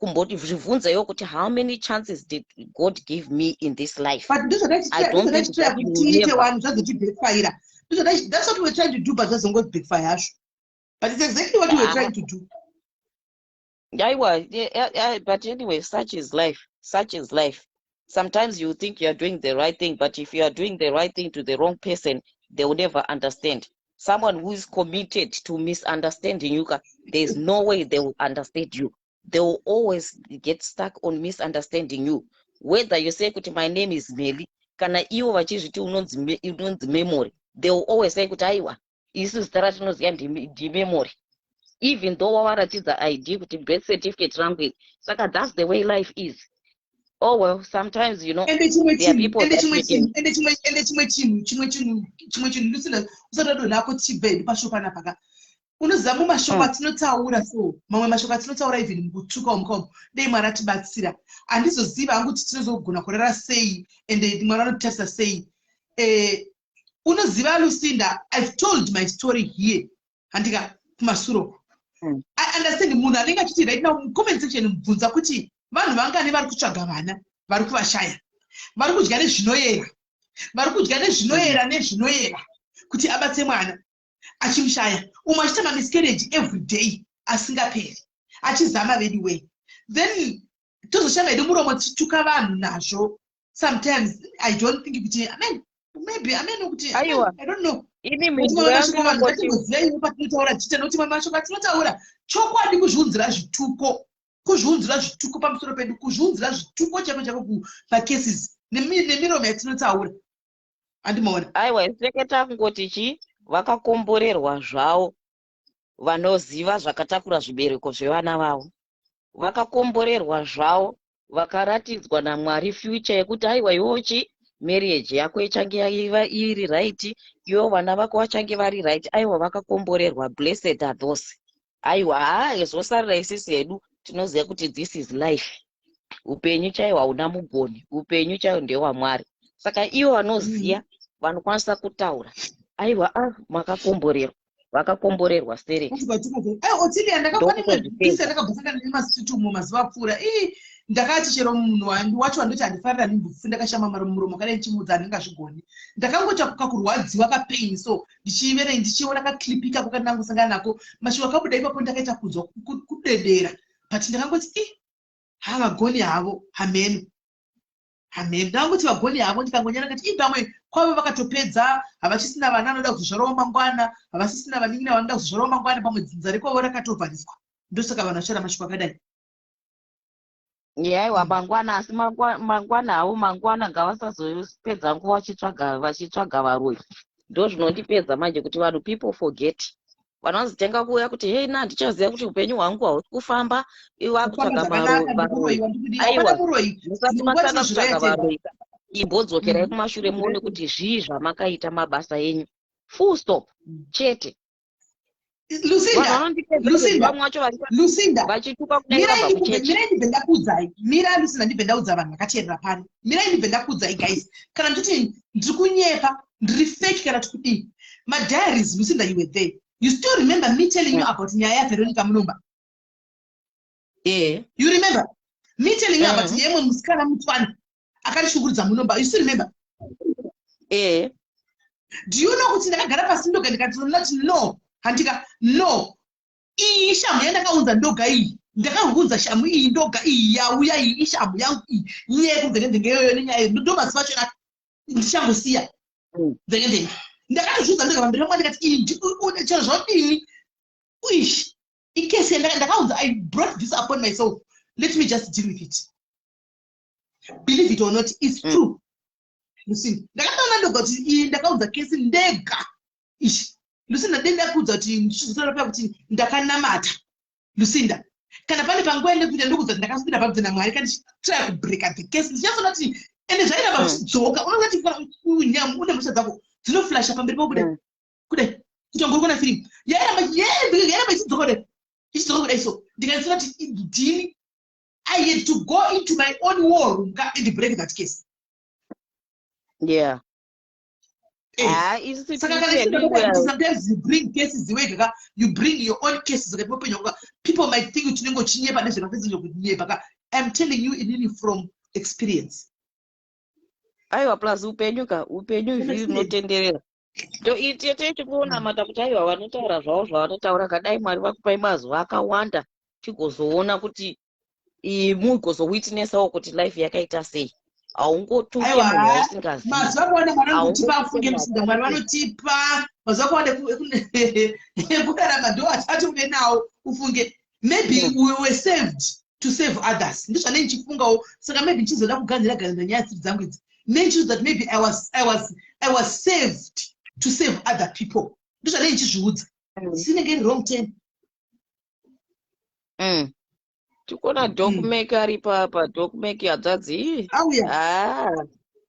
kumboti zvibvunzewo kuti, how many chances did God give me in this life? But I don't think ndozvataichitira that kuti you will tiite never vanhu zvazotibackfire. That's what we were trying to do, but zvazongobackfire hazvo, but it's exactly what we were trying to do. Aiwa, yeah, but anyway, such is life. Such is life. Sometimes you think you are doing the right thing, but if you are doing the right thing to the wrong person, they will never understand. Someone who is committed to misunderstanding you, there's no way they will understand you. They will always get stuck on misunderstanding you. Whether you say kuti my name is Meli, kana ivo vachizviti unonzi Memory, they will always say kuti aiwa, isu zita ratinoziva ndiMemory, even though wavaratidza ID kuti birth certificate rangu iri. Saka that's the way life is. Oh well, sometimes Ende chimwe there are chinhu people ende that chimwe we can chinhu ende chimwe ende chimwe chinhu, Lucinda, usati wadonhako, tichibva hedu pashow panapa ka, unoziva mumashoko atinotaura, so mamwe mashoko atinotaura, even mukutuka umuka umu, dei Mwari atibatsira. Handizoziva hangu kuti tinozogona kurara sei, ende Mwari anotitarisa sei. Unoziva Lucinda, I've told my story here, handika, kumasuro. I understand munhu anenge achiti right now mucomment section, mubvunza kuti vanhu vangani vari kutsvaga vana, vari kuvashaya, vari kudya nezvinoyera, vari kudya nezvinoyera nezvinoyera kuti abatse mwana, achimushaya. Umwe achiita mamiscarriage every day asingaperi, achizama vedu way. Then tozoshama hedu muromo tichituka vanhu nazvo. Sometimes I don't think kuti, amen, maybe amen, kuti Aiwa. I don't know. Ini Kuti mhinduro mamwe yangu mashoko vanhu inongoti ngatimboziva iwo patinotaura tichiita, nokuti mamwe mashoko atinotaura, chokwadi, kuzviunzira zvituko, kuzviunzira zvituko pamusoro pedu, kuzviunzira zvituko chaiko chaiko pacases nemiromo yatinotaura, handimaona? Aiwa, seketa kungoti chi vakakomborerwa zvavo vanoziva zvakatakura zvibereko zvevana vavo. Vakakomborerwa zvavo vakaratidzwa naMwari future yekuti aiwa, iwo chi marriage yako ichange yaiva iri right, iwo vana vako vachange vari right. Aiwa, vakakomborerwa. Blessed are those. Aiwa, haa, zosarira isisi hedu tinoziva kuti this is life. Upenyu chaiwo hauna mugoni, upenyu chaiwo ndewamwari. Saka ivo vanoziva, vanokwanisa kutaura, aiwa, a makakomborerwa, vakakomborerwa stereki. Aiwa, Otilia, ndakafana imwe pisi Ndokutozvipedza. yandakambosangana nemastreet umo mazuva apfuura. Ii, ndakati chero munhu wacho wandoti handifarira nimbufu, ndakashama muromo kana ndichimuudza, handingazvigoni. Ndakangoita kakurwadziwa, kapain, so ndichiverei, ndichiona kaclip ikako kandangosangana nako, mashoko akabuda ipapo, ndakaita kunzwa kudedera, but ndakangoti i ha, vagoni havo, hameno, hameno. Ndakangoti vagoni havo, ndikangonyara ndikati i pamwe kwavo vakatopedza, havachisina vana vanoda kuzozvarawo mangwana, havasisina vanin'ina vanoda kuzozvarawo mangwana. Pamwe dzinza rekwavo rakatovhariswa, ndosaka vanhu vachitaura mashoko akadai. Yaiwa, mangwana, asi mangwana havo, mangwana ngavasazopedza nguva vachitsvaga varoyi. Ndo zvinondipedza manje kuti vanhu, people forget. Vanhu vanozitenga kuuya kuti hei, na handichaziva kuti upenyu hwangu hausi kufamba, ivo Kufamba vakutsvaga zvakanaka, varoyi. ndikuroyiwa, ndikudii. Aiwa, Hapana muroyi. musati Nguva matanga tinozviroya kutsvaga tega. varoyi, imbodzokerai kumashure muone kuti zvii zvamakaita, mabasa enyu, full stop chete. Vanhu Lucinda, vanondipedza kuti Lucinda, vamwe vacho Lucinda, vachituka kudai mirai vabva ndikubve, kuchechi. mirai ndibve ndakuudzai. Mira Lucinda, ndibve ndaudza vanhu vakateerera pano. Mirai ndibve ndakuudzai guys. Kana nditi ndiri kunyepa, ndiri fake kana kuti kudii. Madiaries, Lucinda, you were there. You still remember me telling you about nyaya yaVeronica Munomba? Eh. You remember me telling you about Mhm. yemwe musikana mutswana akandishungurudza Munomba? You still remember? Eh. Do you know kuti ndakagara pasi ndoga, ndikati ndati no, handika, no, iyi ishamu yandakaunza ndoga iyi, ndakaunza shamu iyi ndoga, iyi yauya iyi ishamu yangu iyi, nyaya yekumvenge iyoyo nenyaya iyo, ndo mazuva acho ndichangosiya mvenge. Ndakatozviudza ndoga pamberi pamwe, ndikati iyi chero zvodini, uish, icase ndakaunza. I brought this upon myself, let me just deal with it. Believe it or not, it's true, Lucinda. Ndakataura ndoga kuti iyi ndakaunza kesi ndega ishi. Lucinda, dei ndakuudza kuti ndichizotaura paya kuti ndakanamata, Lucinda. Kana pane panguva ine kuita ndokudza kuti ndakaswira pabvudzi naMwari, kana ndichitraya kubreaka the case, ndichazoona kuti ende zvairamba zvichidzoka. Unongati nyamu une mhosva dzako dzinoflasha pamberi pako kudai, kudai kuti wanga uri kuona firimu. Yairamba yairamba ichidzoka kudai, ichidzoka kudai. So ndikanyatsoona kuti ndini, I had to go into my own war room and break that case. Ah, isu Saka kana tiri ichida we kuti sometimes you bring cases wega ka, you bring your own cases ukati upenyu hwako, people might think kuti unenge uchinyepa nezvemafezinjo. Kunyepa ka, I'm telling you inini from experience. Aiwa, plus upenyu ka, upenyu From zviri experience. Unotenderera tete tikunamata kuti aiwa, vanotaura zvavo zvavanotaura, kadai Mwari vakupai mazuva akawanda, tigozoona kuti mugozowitnessawo kuti life yakaita sei. Haungotuke Aiwa, munhu wausingazivi. Mazuva akawanda Mwari anotipa. Haungotuke Afunge munhu musinda Mwari vanotipa mazuva akawanda ekurarama, ndo atati uve nawo ufunge. Maybe we were saved to save others. Ndizvanei ndichifungawo. Saka maybe ndichizoda kuganzira ganzira nyaya dziri dzangu idzi, ndichizoda kuti maybe I was saved to save other people. Ndizvanei ndichizviudza. Sinenge iri wrong turn. Tikuona Docmac ari papa. Docmac, hadzadzi. Auya. Ah.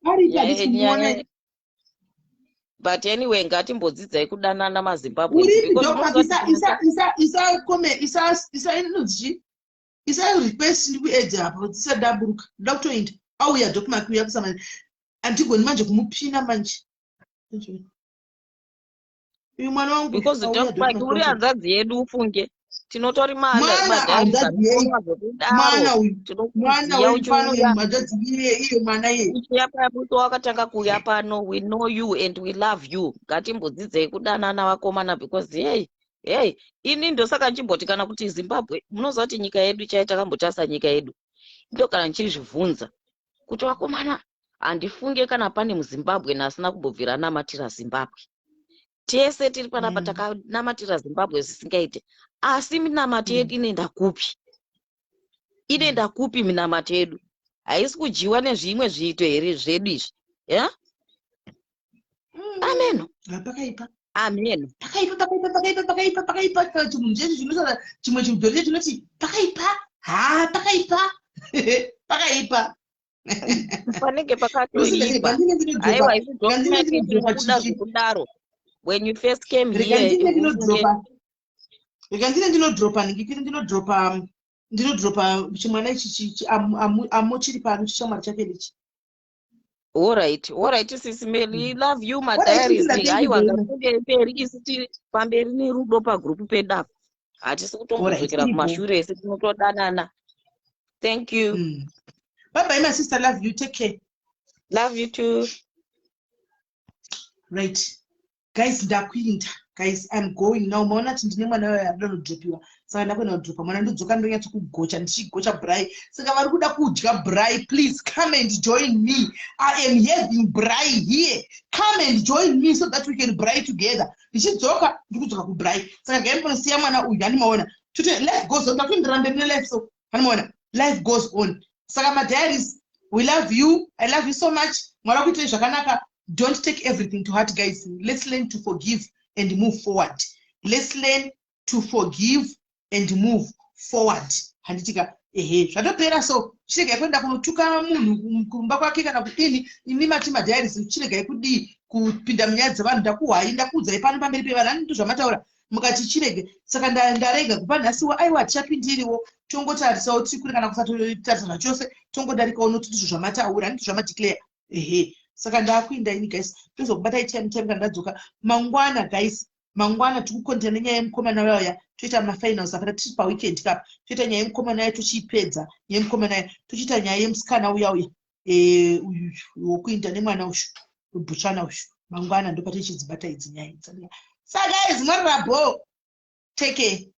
Aripo, handisi kumuona. But anyway, ngatimbodzidzai kudanana maZimbabwe. Uripi? Because Docmac, unoziva isa kuti isa isa isa kome isa isa inonzi chii, isa request. Ndikuedza apa tisati ndaburuka, ndoda kutoenda. Auya Docmac, uya kusamani. Handigoni manje kumupina manje uyu mwana wangu. Because Auya Docmac, Docmac uri wacho. hanzvadzi yedu ufunge, tinotori Mwana madiaries hanzvadzi yei? anoona zvekudaro. Mwana uyu, mwana Tinokuziya uyu pano uchiuya. Hanzvadzi iye, iye mwana iye. Uchiuya pamusi wakatanga kuuya pano, we know you and we love you. Ngatimbodzidzei kudanana vakomana, because hey, hey, ini ndosaka ndichimboti kana kuti Zimbabwe, munoziva kuti nyika yedu chai, takambotarisa nyika yedu, ndo kana ndichizvibvunza kuti vakomana, handifunge kana pane muZimbabwe asina kumbobvira anamatira Zimbabwe. Tese tiri panapa takanamatira Zimbabwe zvisingaite, asi minamato yedu inoenda kupi? Inoenda kupi minamato yedu? Haisi kudyiwa nezvimwe zviito here zvedu izvi? Ya, ameno. Ah, pakaipa. Ameno. Pakaipa, pakaipa, pakaipa, pakaipa, pakaipa. Chimunhu chechi chinotaura chimwe chimudhori chinoti pakaipa. Ha, pakaipa, pakaipa. Panenge pakatoipa. Aiwa, isu Gandine document ndinodropa tinokuda chichi. zvekudaro. When you first came Rega here, ndine ufunge ndinodropa, rega ndine ndinodropa ndingikiri, ndinodropa chimwana ichi amo chiri pano, chishamwari chake ichi. Alright, Sisi Meli, love you. Alright, Madiaries. Sisi, thank you Aiwa, very much. ngatinge mberi, isu tiri pamberi nerudo pagrupu pedu apa. Hatisi kutombodzokera Iripo. kumashure, isi tinotodanana. Thank you. Bye bye, my sister, love you, take care. Love you too. Right guys, ndakuinda guys, I'm going now. Maona kuti ndine mwana wayo arida kudropiwa, saka ndakuenda kudropa mwana. Ndodzoka ndonyatso kugocha, ndichigocha braai. Saka vari kuda kudya braai, please come and join me. I am having braai here. Come and join me so that we can braai together. Ndichidzoka, ndikudzoka kubraai. Saka gai mbonosiya mwana uyu, handimaona tote. Life goes on. Ndakuenderera mberi nelife, so handimaona life goes on. Saka madiaries, we love you. I love you so much. Mwari akuitirei zvakanaka. Don't take everything to heart, guys. Let's learn to forgive and move forward. Let's learn to forgive and move forward, handitika? Ehe, zvatopera. So chiregai kuenda kunotuka munhu kumba kwake kana kudini. Imi mati madiaries, chiregai kudii kupinda munyaya dzevanhu. Ndakuhwai, ndakuudzai pano pamberi pevanhu, ani ndozvamataura mukati chirege. Saka ndarega kupa nhasiwo. Aiwa, tichapindiriwo, tongotarisawo tiri kure kana kusatotarisa zvachose, tongodarikawo, noti ndizvo zvamataura, ndizvo zvamadeclare. Ehe, saka ndakuinda ini guys. Tozokubatai time time kana ndadzoka mangwana. Guys, mangwana tikukontina nenyaya yemukomana waya, toita mafinals apana. Tiri paweekend kapa, toita nyaya yemukomana waya, tochiipedza nyaya yemukomana waya, tochiita nyaya yemusikana uya uya, uyu wokuinda nemwana uyu weBotswana uyu. Mangwana ndopatichidzibata idzi nyaya idzi. Saka guys, mwararabo, take care.